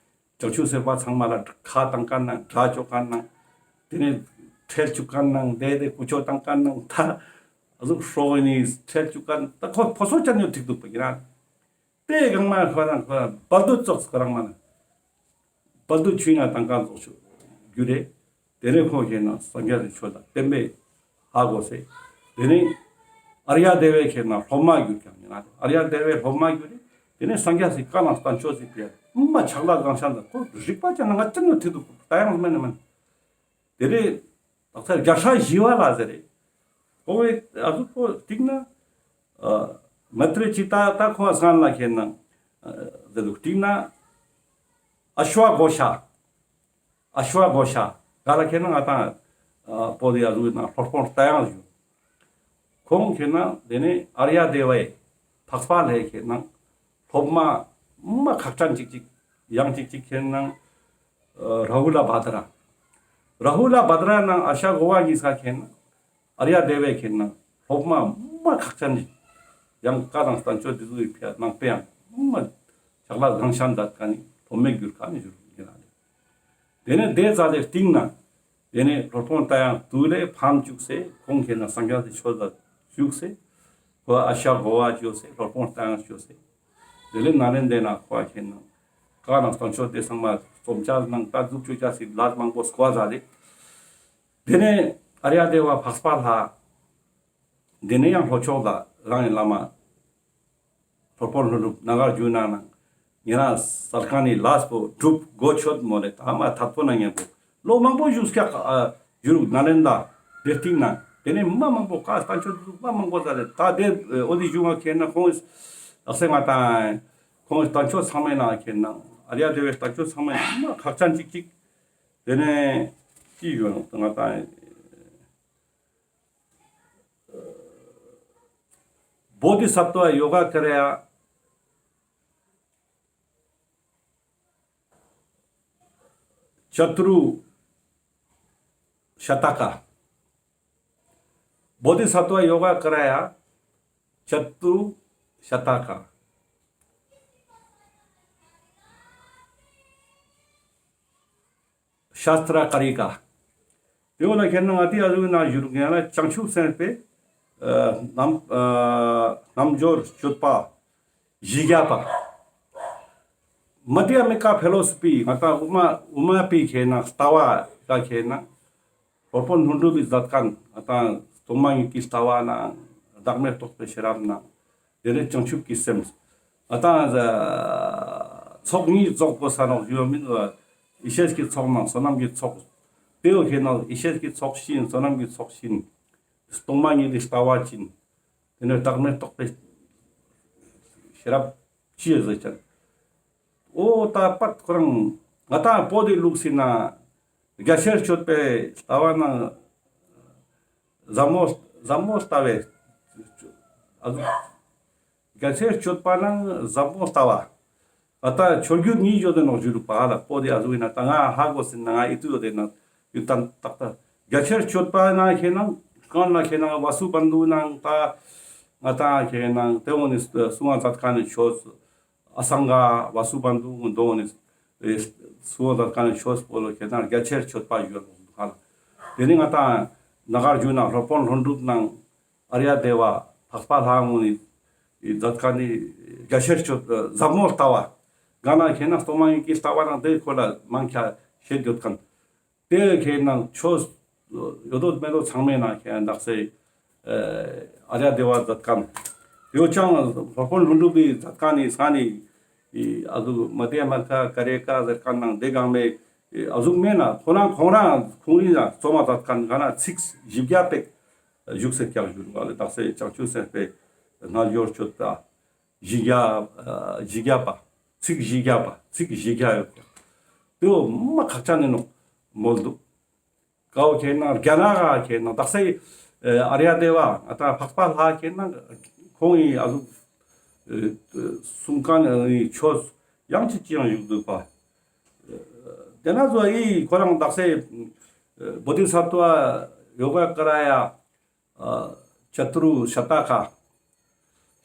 བྱང་ཆུབ་སེམས་དཔའ་ཚང་མ་ལ་ཁ་བཏང་ཁན་ནང་དགྲ་ཅོ་ཁན་ནང་དེ་ནས་ཁྲེལ་ཅུག་ཁན་ནང་དེ་དེ་ཀུ་ཅོ་བཏང་ཁན་ནང་ད་ཨ་ཟུག་ཧྲོ་ནི་ཁྲེལ་ཅུག་ཁན་ད་ཁོ་ཕོ་སོ་ཅན་ཡོད་ཐིག་འདུག་པ་ཡིན་ན། དེ་གང་མ་ཁོ་རང་ཁོ་རང་བལ་དུ་ཙོགས་ཁོ་རང་མ་ན། བལ་དུ་ཆུ་ཡིན་ན་དང་གང་ཙོགས་ཆུ་རྒྱུ་རེད། དེ་ནས་ཁོང་ཁྱེད་ན་སངས་རྒྱས་སི་ཆོས་དང་བསྟན་པའི་ཧ་གོ་སེ། དེ་ནས་ཨརྱ་དེ་བའི་ཁྱེད་ན་སློབ་མ་གྱུར་ཀྱང་ཡིན་ན། ཨརྱ་དེ་བའི་སློབ་མ་གྱུར་རེད། དེ་ནས་སངས་རྒྱས་སི་བཀའ་ནང་བསྟན་བཅོས་སི་ཕིའ་མ་ཆག་ལ་གང་ཤ་འདི་ཁོ་རིག་པ་ཅན་ན་ང་ཅི་ནས་ཐེ་འདུག་ད་ཡང་མེད་ན་མེད། དེ་རེད། ད་ལྟ་རྒྱལ་སྲས་ཞི་བ་ལྷ་ཟེར་རེད། ཁོ་བོའི་ཨ་ཟུག་པོ་སྟིང་ན། ཨ་མེ་ཏྲི་ཅི་ཏ་ད་ཁོ་སང་ལ་ཁྱེད་ན། ཨ་ཟེར་དུག་སྟིང་ན། ཨ་ཤྭ་གོ་ཤ། ཨ་ཤྭ་གོ་ཤ། ག་ལ་ཁྱེད་ན་ང་ཏང་། ཨ་པོ་དེ་ཨ་ཟུག་ན་སློབ་དཔོན་རྟ་དབྱངས་ཞུ། ཁོང་ཁྱེད་ན་དེ་ནས་ཨརྱ་དེ་བའི་འཕགས་པ་ལྷའི་ཁྱེད་ན་སློབ་མ་མ་ཁག་ཅན་ཅིག་ཅིག་ཡང་ཅིག་ཅིག་ཁྱེད་ན། ཨ་རཱ་ཧུ་ལ་བྷ་དྲ། རཱ་ཧུ་ལ་བྷ་དྲ་ནང་ཨ་ཤྭ་གོ་བ་གཉིས་ཀ་ཁྱེད་ན། ཨརྱ་དེ་བའི་ཁྱེད་ན་སློབ་མ་མ་ཁག་ཅན་ཅིག། ཡང་བཀའ་དང་བསྟན་བཅོས་འདི་ཚོའི་ཕིའ་ནང་པའི་ཡང་མ་ཆག་ལ་གང་ཤ་འདི་ཀ་ནི་སློབ་མའི་གྱུར་ཀ་ནི་ཞུ་རུ་ཡིན་ན་ལེ། དེ་ནས་དེ་ཙ་ལེ་སྟིང་ན། དེ་ནས་སློབ་དཔོན་རྟ་དབྱངས་དུ་ལེ་ཕམ་བཅུག་སེ་ཁོང་ཁྱེད་ན་སངས་རྒྱས་སི་ཆོས་ལ་བཅུག་སེ། ཁོ་ཨ་ཤྭ་གོ་བ་བཅོས་སེ་སློབ་དཔོན་རྟ་དབྱངས་བཅོས་སེ། དེ་ལེ་ནཱ་ལེནྡྲའི་ནང་ཁོ་ཁྱེད་ན། བཀའ་དང་བསྟན་བཅོས་དེ་ཚང་མ་རྩོམ་ཆ་ནང་ད་འཛུགས་བཅོས་ཆ་སི་ལས་མང་པོ་སྐོར་ཙ་ལེ། དེ་ནས་ཨརྱ་དེ་བ་འཕགས་པ་ལྷ། དེ་ནས་ཡང་ལྷོ་ཕྱོགས་ལ་རང་གི་བླ་མ། སློབ་དཔོན་ལྷུན་གྲུབ་ནཱ་ག་ཨར་ཇུ་ན་ནང་ཉེ་རང་སལ་ཁན་ནི་ལས་པོ་སྒྲུབ་གོ་ཆོད་མོ་ལེ། ད་མ་ཐད་པོ་ན་ཉན་པོ་ལོ་མང་པོ་བཞུགས་ཀྱག་ཨ་བཞུགས་ནཱ་ལེནྡྲ་དེ་སྟིང་ན། དེ་ནས་མ་མང་པོ་བཀའ་བསྟན་བཅོས་འདི་མ་མང་པོ་ཙ་ལེ། ད་དེ་འོ་དེ་བཞུགས་ང་ཁྱེད་ན་ཁོང་ལགས་སེ་ང་ཏང་ཁོང་བསྟན་བཅོས་ཚང་མའི་ནང་ཁྱེད་ན་ཨརྱ་དེ་བའི་བསྟན་བཅོས་ཚང་མའི་ནང་མ་ཁག་ཅན་ཅིག་ཅིག། དེ་ནས་ཅི་ཡོད་ནོག་ང་ཏང་། བོ་དྷི་སཏྭ་ཡོ་ག་ཀྲི་ཡ། ཅ་ཏུ་རུ་ཤ་ཏ་ཀ། བོ་དྷི་སཏྭ་ཡོ་ག་ཀྲི་ཡ། ཅ་ཏུ་རུ་ཤ་ཏ་ཀ། ཤཱསྟྲ་ཀ་རི་ཀ། དེ་བོ་ལ་ཁྱེད་ན་ང་ཏི་ཨ་ཟུག་ན་ཞུ་རུ་ཁྱེད་ན་བྱང་ཆུབ་སེམས་དཔའི་ཨ་རྣམ་ཨ་རྣལ་འབྱོར་སྤྱོད་པ་བཞི་བརྒྱ་པ། མ་དྷྱ་མི་ཀ་ཕེ་ལོ་སོ་ཕི་ང་ཏང་ཨུ་མ་ཨུ་མ་པའི་ཁྱེད་ན་ལྟ་བ་ཀ་ཁྱེད་ན། སློབ་དཔོན་ལྷུན་གྲུབ་པའི་མཛད་ཁན་ང་ཏང་སྟོང་པ་ཉིད་ཀྱི་ལྟ་བ་ནང་བདག་མེད་རྟོགས་པའི་ཤེས་རབ་ནང་དེ་ནས་བྱང་ཆུབ་ཀྱི་སེམས། ང་ཏང་ཚོགས་གཉིས་རྫོགས་དགོས་ས་ནོག་ཞུ་བ་མིན་པ། ཡེ་ཤེས་ཀྱི་ཚོགས་ནང་བསོད་ནམས་ཀྱི་ཚོགས། དེ་བོ་ཁྱེད་ན་ཡེ་ཤེས་ཀྱི་ཚོགས་ཤིན་བསོད་ནམས་ཀྱི་ཚོགས་ཤིན། སྟོང་པ་ཉིད་ཀྱི་ལྟ་བ་ཅིན། དེ་ནས་བདག་མེད་རྟོགས་པའི་ཤེས་རབ་ཅི་ཡོད་ཟེར་ཅན། འོ་ད་པད་ཁོ་རང་ང་ཏང་བོད་དི་ལུགས་སི་ནང་རྒྱ་ཆེར་སྤྱོད་པའི་ལྟ་བ་ནང་ཟབ་མོ་ཟབ་མོ་ལྟ་བའི་ཨ་ཟུག་རྒྱ་ཆེར་སྤྱོད་པ་ནང་ཟབ་མོ་ལྟ་བ། ང་ཏང་ཆོས་བརྒྱུད་གཉིས་ཡོད་དེ་ནོག་ཞུ་རུག་པ་ལ་པོ་དེ་ཨ་ཟུག་ཡིན་ན་ད་ང་ཧ་གོ་ཟིན་ན་ང་ཨི་ཏུ་ཡོད་དེ་ན་ཡུ་ཏན་ཏག་ཏག་རྒྱ་ཆེར་སྤྱོད་པ་ནང་ཁེ་ནང་གང་ལ་ཁེ་ནང་ཝ་སུ་བན་དུ་ནང་ད་ང་ཏང་ཁེ་ནང་དེ་འོ་ནི་གསུང་བ་མཛད་ཁན་ནི་ཆོས། ཨ་སང་ག་ཝ་སུ་བན་དུ་གུན་དོ་ནི་སུ་བ་ཟ་ཁན་ནི་ཆོས་པོ་ལ་ཁེ་ན་རྒྱ་ཆེར་སྤྱོད་པ་ཡོད་ལ། དེ་ནི་ང་ཏང་ནཱ་ག་ཨར་ཇུ་ན་སློབ་དཔོན་ལྷུན་གྲུབ་ནང་ཨརྱ་དེ་བ་འཕགས་པ་ལྷ་གུན་ནི་ཟ་ཁན་ནི་རྒྱ་ཆེར་སྤྱོད་ཟབ་མོ་ལྟ་བ། ག་ན་ཁེ་ན་སྟོང་པ་ཉིད་ཀྱི་ལྟ་བ་ནང་དེ་ཁོ་ལ་མང་ཆེ་བཤད་ཡོད་ཁན། དེ་ཁེ་ན་ཆོས་ཡོད་དོ་མེད་དོ་ཚང་མའི་ནང་ཁེ་ན་དག་ས་ཨ་ཨརྱ་དེ་བ་ཟ་ཁན། ཡོ་ཅང་སློབ་དཔོན་ལྷུན་གྲུབ་པའི་ཟ་ཁན་ནི་ས་ནི་ཨ་ཟུག་མ་དྷྱ་མ་ཀ་ཀ་རེ་ཀ་ཟ་ཁན་ནང་དེ་གང་མེད་ཨ་ཟུག་མེད་ན་ཁོ་རང་ཁོང་རང་ཁོང་རི་ན་རྩོམ་མ་ཟ་ཁན་ག་ན་ཚིག་བཞི་བརྒྱ་པེག་བཞུགས་སེ་ཀྱག་ཞུ་རུ་བ་ལེ། དག་ས་བྱང་ཆུབ་སེམས་དཔའི་རྣལ་འབྱོར་སྤྱོད་པ། བཞི་བརྒྱ་ཨ་བཞི་བརྒྱ་པ། ཚིག་བཞི་བརྒྱ་པ། ཚིག་བཞི་བརྒྱ་ཡོད་ཀྱག། དེ་བོ་མ་ཁག་ཅན་ནི་ནོག་མོལ་འདུག། ཀའོ་ཁེ་ན་རྒྱ་ནག་ག་ཁེ་ན་དག་ས་ཨ་ཨརྱ་དེ་བ་ང་ཏང་འཕགས་པ་ལྷ་ཁེ་ན་ཁོང་ངི་ཨ་ཟུག་ཨ་གསུང་ཁན་ནི་ཆོས་ཡང་ཅི་ཅི་ཡང་ཡོད་འདུག་པ། དེ་ན་ཟོ་ཨི་ཁོ་རང་དག་ས་བོ་དྷི་ས་ཏྭ་ཡོ་ག་ཀ་ར་ཡ། ཨ་ཅ་ཏུ་རུ་ཤ་ཏ་ཀ།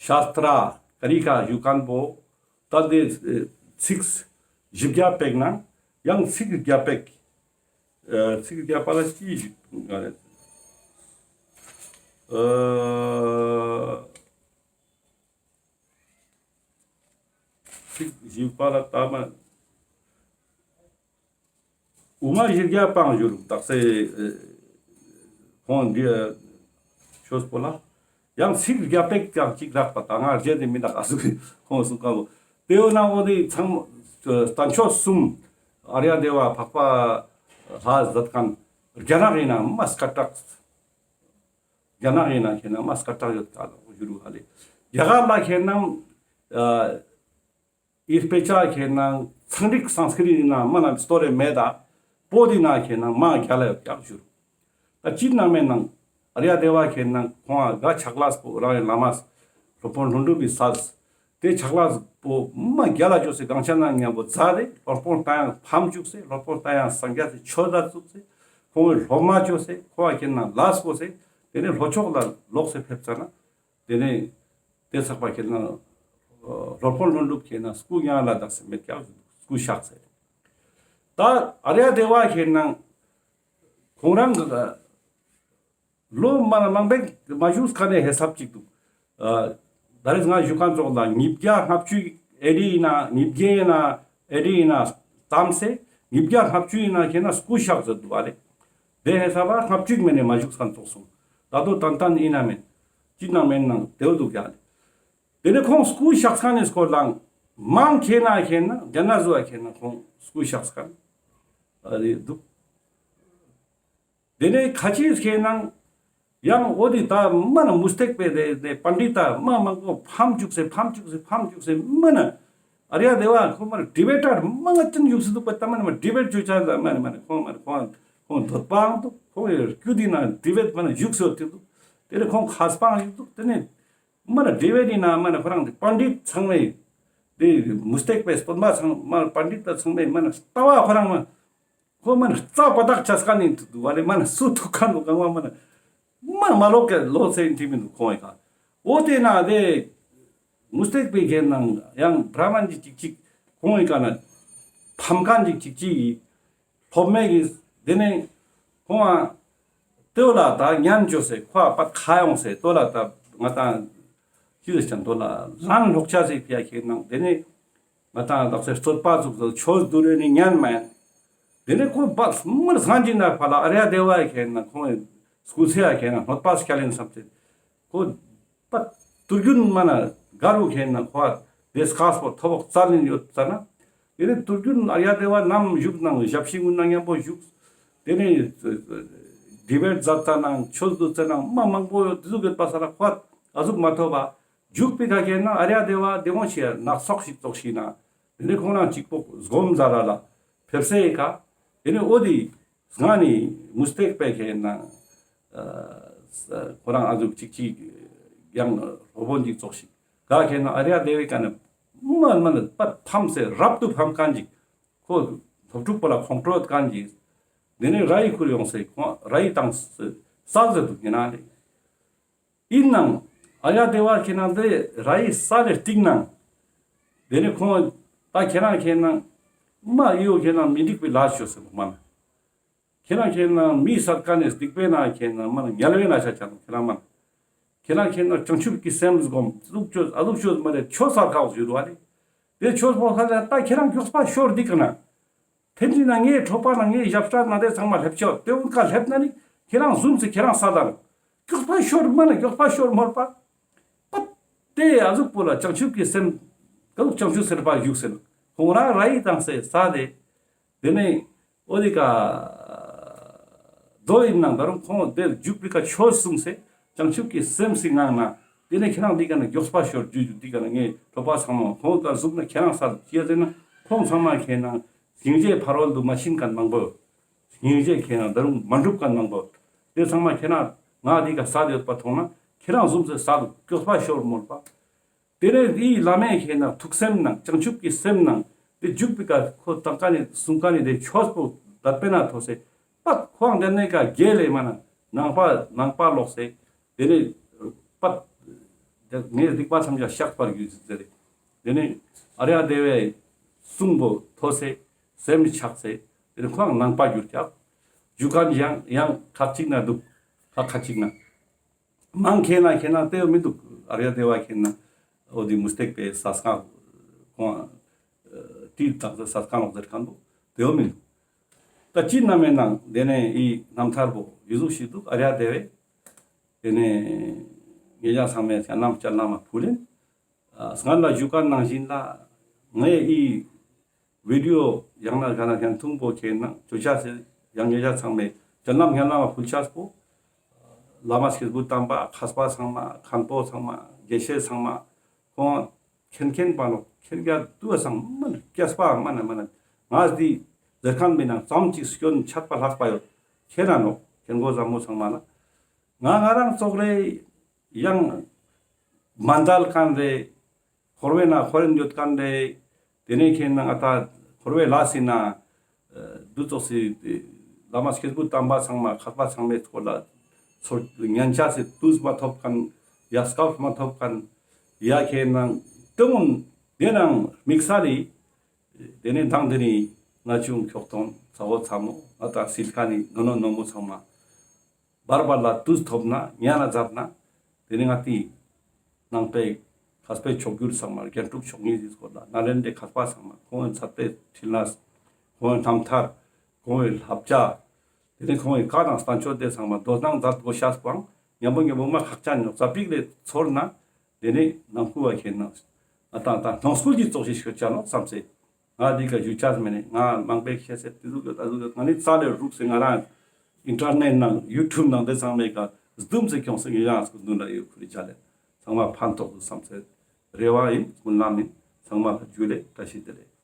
ཤཱསྟྲ་ ཨ་རི་ཀ་ཞུ་ཁན་པོ་ད་དེ་ཚིགས་བཞི་བརྒྱ་པེག་ནང་ཡང་ཚིགས་བརྒྱ་པེག་ཚིགས་བརྒྱ་པ་ལ་ཅི་ཞུ་ག་རེད། ཚིགས་བཞི་པ་ལ་ད་མ། དབུ་མ་བཞི་བརྒྱ་པའང་ཞུ་རུག་དག་སེ་ཁོང་འདི་ཆོས་པོ་ལ་ཡང་ཚིགས་བརྒྱ་པེག་ཀྱང་ཅིག་རག་པ་ད་ང་རྗེས་དེ་མི་དག་ཨ་ཟུག་ཁོང་གསུང་ཁན་པོ་དེ་འོ་ན་འོ་དེ་ཚང་བསྟན་ཆོས་གསུམ་ཨརྱ་དེ་བ་འཕགས་པ་ལྷ་མཛད་ཁན་རྒྱ་ནག་ཡིན་ན་མ་སྐད་གྲགས། རྒྱ་ནག་ཡིན་ན་ཁྱེད་ན་མ་སྐད་གྲགས་ཡོད་ཀ་ལ་ཞུ་རུག་ཧ་ལེ། རྒྱ་གར་ལ་ཁྱེད་ན་ཨི་དཔེ་ཆ་ཁྱེད་ན་ཚངས་རིག་སཾ་སྐྲྀཏ་ཡིན་ན་མ་ན་སྟོད་རེ་མེད་ད། བོད་དི་ན་ཁྱེད་ན་མ་རྒྱལ་ལ་ཡོད་ཀྱག་ཞུ་རུག་ད་ཅི་ནང་མེད་ནང་ཨརྱ་དེ་བ་ཁྱེད་ན་ཁོང་ཨ་ག་ཕྱག་ལས་པོ་རང་ཡི་བླ་མ་སློབ་དཔོན་ལྷུན་གྲུབ་བི་སལ། དེ་ཕྱག་ལས་པོ་མ་རྒྱལ་ལ་བཅོས་སེ་གང་ཆ་ན་མཉམ་པོ་མཛད་དེ་སློབ་དཔོན་ད་ཡང་ཕམ་བཅུག་སེ་སློབ་དཔོན་ད་ཡང་སངས་རྒྱས་སི་ཆོས་ལ་བཙུགས་སེ་ཁོང་གི་སློབ་མ་བཅོས་སེ་ཁོང་ཨ་ཁྱེད་ན་ལས་པོ་སེ་དེ་ནས་ལྷོ་ཕྱོགས་ལ་ལོག་སེ་ཕེབས་ཙ་ན། དེ་ནས་དེ་ཚགས་པ་ཁྱེད་ན་སློབ་དཔོན་ལྷུན་གྲུབ་ཁྱེད་ན་སྐུ་མྱ་ངན་ལས་འདས་སེ་མེད་ཀྱག་སྐུ་གཤེགས་སེ། ད་ཨརྱ་དེ་བ་ཁྱེད་ན་ཁོང་རང་གི་ལོ་མ་མང་པོ་མ་བཞུགས་ཁ་ནས་ཧེ་སབ་ཅིག་འདུག་ཨ་ད་རེས་ང་བཞུགས་ཁན་ཙོགས་ལ་ཉིས་བརྒྱ་ལྔ་བཅུ་ཨེ་ཌི་ཡིན་ན་ཉིས་བརྒྱ་ཡིན་ན་ཨེ་ཌི་ཡིན་ན་ཙམ་སེ་ཉིས་བརྒྱ་ལྔ་བཅུ་ཡིན་ན་ཁྱེད་ན་སྐུ་གཤེགས་ཟེར་འདུག་ཨ་ལེ། དེ་ཧེ་སབ་ལ་ལྔ་བཅུ་མེད་ནས་མ་བཞུགས་ཁན་ཙོགས་སོང་། ད་དོ་ཏན་ཏན་ཡིན་ན་མེད་ཅི་ནང་མེད་ནང་དེ་འདུག་ཡ་ལེ། དེ་ནས་ཁོང་སྐུ་གཤེགས་ཁན་ནི་སྐོར་ལའང་མང་ཁྱེད་ན་ཁྱེད་ན་རྒྱ་ནག་ཟུ་བ་ཁྱེད་ན་ཁོང་སྐུ་གཤེགས་ཁན་ཨ་རེ་འདུག་དེ་ནས་ཁ་ཅིག་ཁྱེད་ན་ཡང་འོ་དེ་ད་མ་ན་མུ་སྟེགས་པའི་དེ་དེ་པཎྜི་ཏ་མ་མང་པོ་ཕམ་བཅུག་སེ་ཕམ་བཅུག་སེ་ཕམ་བཅུག་སེ་མ་ན་ཨརྱ་དེ་བ་ཁོ་མ་ན་ཌི་བེ་ཊར་མ་ང་ཅན་བཅུག་སེ་འདུག་པ་ད་མ་ན་མ་ཌི་བེ་ཊ་བཅོ་ཆ་ད་མ་ན་མ་ན་ཁོང་མ་ན་ཁོང་ཁོང་འདོད་པའང་འདུག་ཁོང་ཡོད་རྒྱུ་དེ་ན་ཌི་བེ་ཊ་མ་ན་བཞུགས་སེ་ཡོད་དེ་འདུག་དེ་ནས་ཁོང་མཁས་པའང་ཡོད་འདུག་དེ་ནས་མ་ན་ཌི་བེ་ཊ་ཡིན་ན་མ་ན་ཁོ་རང་དེ་པཎྜི་ཏ་ཚང་མས་དེ་མུ་སྟེགས་པའི་སྟོན་པ་ཚང་མ་ན་པཎྜི་ཏ་ཚང་མས་མ་ན་ལྟ་བ་ཁོ་རང་མ་ཁོ་མ་ན་རྩ་བ་དག་ཆ་སྐ་ནི་འདུག་བ་ལེ། མ་ན་སུ་ཐུག་ཁན་འདུག་གང་བ་མ་ན་མ་ན་མ་ལོག་གི་ལོ་ཚེ་འདི་མི་འདུག་ཁོང་ཡི་ཁ་འོ་དེ་ན་དེ་མུ་སྟེགས་པའི་རྒྱན་ནང་ཡང་བྲ་མན་གྱི་ཅིག་ཅིག་ཁོང་ཡི་ཁ་ན་ཕམ་ཁན་གྱི་ཅིག་ཅིག་ཡི་སློབ་མའི་གི་དེ་ནས་ཁོང་ཨ་དེ་བོ་ལ་ད་ཉན་བཅོས་སེ་ཁོ་ཨ་པ་ཁ་ཡོང་སེ་དོ་ལ་ད་ང་ད་ཅི་ཟེར་ཅང་དོ་ལ་ལན་སློག་ཆ་སེ་ཕི་ཡ་ཁྱེད་ནང་དེ་ནས་ང་ད་དག་སེ་རྩོད་པ་ཚུགས་སེ་ཆོས་བསྡུར་རེ་ནི་ཉན་མེད། དེ་ནས་ཁོ་པ་མར་སང་ཅི་ན་ཕ་ལ་ཨརྱ་དེ་བ་ཡ་ཁྱེད་ན་ཁོང་སྐུ་ཚེ་ཡ་ཁྱེད་ན་གནོད་པ་སྐྱལ་ཡིན་བསམ་སེ་ཁོ། པ་དུར་རྒྱུན་མ་ན་ག་རུ་ཁྱེད་ན་ཁོ་དེ་སྐས་པོ་ཐོ་བོག་རྩ་ལེན་ཡོད་ཙ་ན། དེ་ནས་དུར་རྒྱུན་ཨརྱ་དེ་བ་ནམ་བཞུགས་ནང་ཞབས་ཕྱི་ངུན་ན་མཉམ་པོ་བཞུགས། དེ་ནས་ཌི་བེ་ཊ་མཛད་ཙ་ན་ཆོས་བསྡུ་ཙ་ན་མ་མང་པོ་ཡོད་དེ་ཟུག་ཡོད་པ་ས་ལ་ཁོ་ཨ་ཟུག་མ་ཐོབ་པ། བཞུགས་པའི་ཁ་ཁྱེད་ན་ཨརྱ་དེ་བ་དེ་འོང་ཆེ་ནག་ཚོགས་ཤིག་ཚོགས་ཤིག་ན། དེ་ནས་ཁོང་རང་གཅིག་པོ་སྒོམ་ཟ་ར་ལ་ཕེབས་སེ་ཡི་ཁ། དེ་ནས་འོ་དེ། སྔ་ནི་མུ་སྟེགས་པའི་ཁྱེད་ན་ཁོ་རང་ཨ་ཟུག་ཅིག་ཅིག་ཡང་སློབ་དཔོན་ཅིག་ཙོགས་ཤིག་ག་ཁྱེད་ན་ཨརྱ་དེ་བའི་ཀ་ནས་མ་མ་ན་པ་ཕམ་སེ་རབ་ཏུ་ཕམ་ཁན་ཅིག་ཁོ་སློབ་ཕྲུག་པོ་ལ་ཁོང་ཁྲོ་ཡོད་ཁན་ཅིག་དེ་ནས་ར་ཡི་ཁུར་ཡོང་སེ་ཁོང་ར་ཡི་བཏང་སེ་ས་ཟེར་འདུག་ཡིན་ན་ལེ། ཡིན་ནང་ཨརྱ་དེ་བ་ཁྱེད་ན་དེ་ར་ཡི་ས་ལེ་སྟིང་ནང་དེ་ནས་ཁོང་ད་ཁྱེད་རང་ཁྱེད་ན་མ་ཡོ་ཁྱེད་ན་མི་འགྲིག་པའི་ལས་ཅོས་སེ་འདུག་མ་ན། ཁྱེད་རང་ཁྱེད་ན་མི་སད་ཁན་ནི་སྡིག་པའི་ན་ཁྱེད་ན་མ་ན་དམྱལ་བའི་ན་ཆ་ཆ་ནོ་ཁྱེད་རང་མ་ན། ཁྱེད་རང་ཁྱེད་ན་བྱང་ཆུབ་ཀྱི་སེམས་སྒོམ་ལུག་ཅོས་ཨ་ལུག་ཅོས་མ་རེད་ཆོས་སར་ཁག་ཞུ་རུ་བ་རེད། དེ་ཆོས་པོ་ཁ་ལ་ད་ཁྱེད་རང་མགྱོགས་པ་ཤོར་འདི་ཀ་ན། ཐེན་ཅི་ན་ངའི་གྲོགས་པ་ན་ངའི་ཞབས་ཁྲ་ན་དེ་ཚང་མ་སླེབས་ཆོག་དེ་འུན་ཀ་སླེབས་ན་ནི་ཁྱེད་རང་ཟུམ་སེ་ཁྱེད་རང་ས་དང་། མགྱོགས་པ་ཤོར་མ་ན་མགྱོགས་པ་ཤོར་མོར་པ། པ། དེ་ཨ་ཟུག་པོ་ལ་བྱང་ཆུབ་ཀྱི་སེམས་ག་ཟུག་བྱང་ཆུབ་སེམས་དཔའ་བཞུགས་ཟེར་ན་ཁོང་རང་ར་ཡི་དང་སེ་ས་དེ། དེ་ནས་འོ་དེ་ཀ་རྡོ་ཡིན་ནང་ད་རུང་ཁོང་དེར་འཇུག་པའི་ཀ་ཆོས་གསུངས་སེ་བྱང་ཆུབ་ཀྱི་སེམས་སི་ངང་ན་དེ་ནས་ཁྱེད་རང་འདི་ཀ་ན་མགྱོགས་པ་ཤོར་རྒྱུ་རྒྱུ་འདི་ཀ་ན་ངའི་གྲོགས་པོ་ཚང་མ་ཁོང་ཀ་ཟུག་ན་ཁྱེད་རང་ས་ཅི་ཡ་ཟེར་ན་ཁོང་ཚང་མ་ཁྱེད་ན་སྙིང་རྗེ་ཕ་རོལ་ཏུ་མ་ཕྱིན་མཁན་མང་པོ་ཡོད། སྙིང་རྗེ་ཁྱེད་ན་ད་རུང་མ་འགྲུབ་མཁན་མང་པོ་ཡོད། དེ་ཚང་མ་ཁྱེད་ན་ང་འདི་ཀ་ས་དེ་ཡོད་པ་མཐོང་ན་ཁྱེད་རང་ཟུམ་སེ་ས་དུ་མགྱོགས་པ་ཤོར་མོལ་པ། དེ་ནས་འདིའི་བླ་མས་ཁྱེད་ན་ཐུགས་སེམས་ནང་བྱང་ཆུབ་ཀྱི་སེམས་ནང་དེ་འཇུག་པའི་ཀ་ཁོ་བཏང་ཀ་ནི་གསུང་ཀ་ནི་དེ་ཆོས་པོ་དད་པའི་ན་ཐོས་སེ་པ་ཁོང་དེ་ནས་ཀ་རྒྱལ་ལས་མ་ན་ནང་པ་ནང་པ་ལོག་སེ་དེ་ནས་པ་ དེ་ངས་སྡིག་པ་ཐམས་ཅད་བཤགས་པར་གྱུར་ཟེར་རེ། དེ་ནས་ཨཱརྱ་དེ་བའི་གསུང་པོ་ཐོས་སེ་སེམས་ཆགས་སེ་དེ་ནས་ཁོང་ནང་པ་གྱུར་ཀྱག་ཞུ་མཁན་ཡང་ཡང་ཁ་ཅིག་ན་འདུག་ཁ་ཁ་ཅིག་ན། མང་ཁེ་ན་ཁེ་ན་དེ་མི་འདུག་ཨཱརྱ་དེ་བ་ཁེ་ན་འོ་དེ་མུ་སྟེགས་པའི་ས་སྐ་ཁོང་དེའི་དག་ས་ས་སྐ་ལོག་ཟེར་མཁན་པོ་དེ་བོ་མི་འདུག་ད་ཅི་ན་མེད་ན་དེ་ནས་ཨི་རྣམ་ཐར་པོ་ཡུ་ཟུག་ཞིག་འདུག་ཨཱརྱ་དེ་བས། དེ་ནས་ཉེ་ཞ་ཚང་མས་ཡང་ནམ་སྤྱན་ལམ་མ་ཕུལ་ལེན། ཨ་སྔར་ལ་ཞུ་མཁན་ནང་བཞིན་ལ་ངས་ཨི་བི་ཌི་ཡོ་ཡང་ན་ག་ན་ཁན་ཐུང་པོ་ཁེ་ན་ཅོ་ཆ་སེ་ཡང་ཉེ་ཞ་ཚང་མས་སྤྱན་ལམ་སྙན་ལམ་མ་ཕུལ་ཆ་སྤོ། བླ་མ་སྐྱེས་བུ་དམ་པ་མཁས་པ་ཚང་མ་མཁན་པོ་ཚང་མ་དགེ་བཤེས་ཚང་མ་ཁོང་མཁྱེན་མཁྱེན་པ་ནོ་མཁྱེན་རྒྱ་དུ་བ་ཚང་མ་སྐྱེས་པ་མ་ན་མ་ན་ང་འདི་ཟེར་མཁན་མི་ན་ཙམ་ཅིག་སྐྱོན་ཆད་པ་ལྷག་པ་ཡོད་ཁྱེད་རང་ནོ་མཁྱེན་གོ་བཟང་མོ་ཚང་མ་ལ་ང་ང་རང་ཙོགས་རེ་ཡང་མ་འདལ་མཁན་རེ། འཁོར་བའི་ནང་འཁོར་རིན་ཡོད་མཁན་རེ། དེ་ནས་ཁྱེད་ནང་ང་ད་འཁོར་བའི་ལས་སི་ན་འདུ་ཙོགས་སི་བླ་མ་སྐྱེས་བུ་དམ་པ་ཚང་མ་མཁས་པ་ཚང་མའི་སྐོར་ལ་ཚོར་ཉན་ཆ་སི་དུས་མ་ཐོབ་མཁན་ཡ་སྐབས་མ་ཐོབ་མཁན་ཡ་ཁྱེད་ནང་དེ་མོན་དེ་ནང་དམིགས་བསལ་ལི་དེ་ནས་དང་དེ་ནས་ང་ཆུང་ཁྱོག་ཐོང་ཚ་བོ་ཚ་མོ་ང་ད་སིལ་མཁན་ནི་ནོ་ནོ་ནོ་མོ་ཚང་མ། བར་བར་ལ་དུས་ཐོབ་ན་ཉན་ན་མཛད་ན་དེ་ནི་ང་ཏི་ནང་པའི་མཁས་པའི་མཆོག་གྱུར་ཚང་མ་རྒྱན་དྲུག་མཆོག་གཉིས་སི་སྐོར་ལ་ནཱ་ལེནྡྲའི་མཁས་པ་ཚང་མ་ཁོང་གི་མཛད་པའི་ཕྲིན་ལས་ཁོང་གི་རྣམ་ཐར་ཁོང་གི་བསླབ་བྱ་དེ་ནི་ཁོང་གི་བཀའ་དང་བསྟན་བཅོས་དེ་ཚང་མ་དོ་སྣང་མཛད་དགོས་ཤེས་པོའང་མཉམ་པོ་མཉམ་པོ་མ་ཁག་ཅན་ཡོད་ཙ་པིག་ལས་ཚོར་ན་དེ་ནི་ནང་ཁུལ་བ་ཁྱེད་ནང་ཨ་ཏང་ཏང་སྣང་སྐུལ་གྱི་ཙོགས་ཤིག་ཤོད་ཅ་ནོག་བསམ་སེ། ང་འདི་ཀ་ཞུ་ཆ་མེད་ནས་ང་མང་པོ་ཤེས་སེ་དེ་ཟུག་ཡོད་ད་ཟུག་ཡོད། ང་ནི་རྩ་ལས་རུག་སེ་ང་རང་ཨིན་ཊར་ནེཊ་ནང་ཡུ་ཊུབ་ནང་དེ་ཚང་མའི་ཀ་སྡུམ་སེ་ཁྱོངས་སེ་ངེད་རང་སྐུ་མདུན་ལ་ཡོད་ཁུར་ཅ་ལེ་ཚང་མ་ཕན་ཐོགས་སུ་བསམ་སེ་རེ་བ་ཡིན་སྨོན་ལམ་ཡིན་ཚང་མ་ལ་ཇུ་ལེ་བཀྲ་ཤིས་བདེ་ལེགས།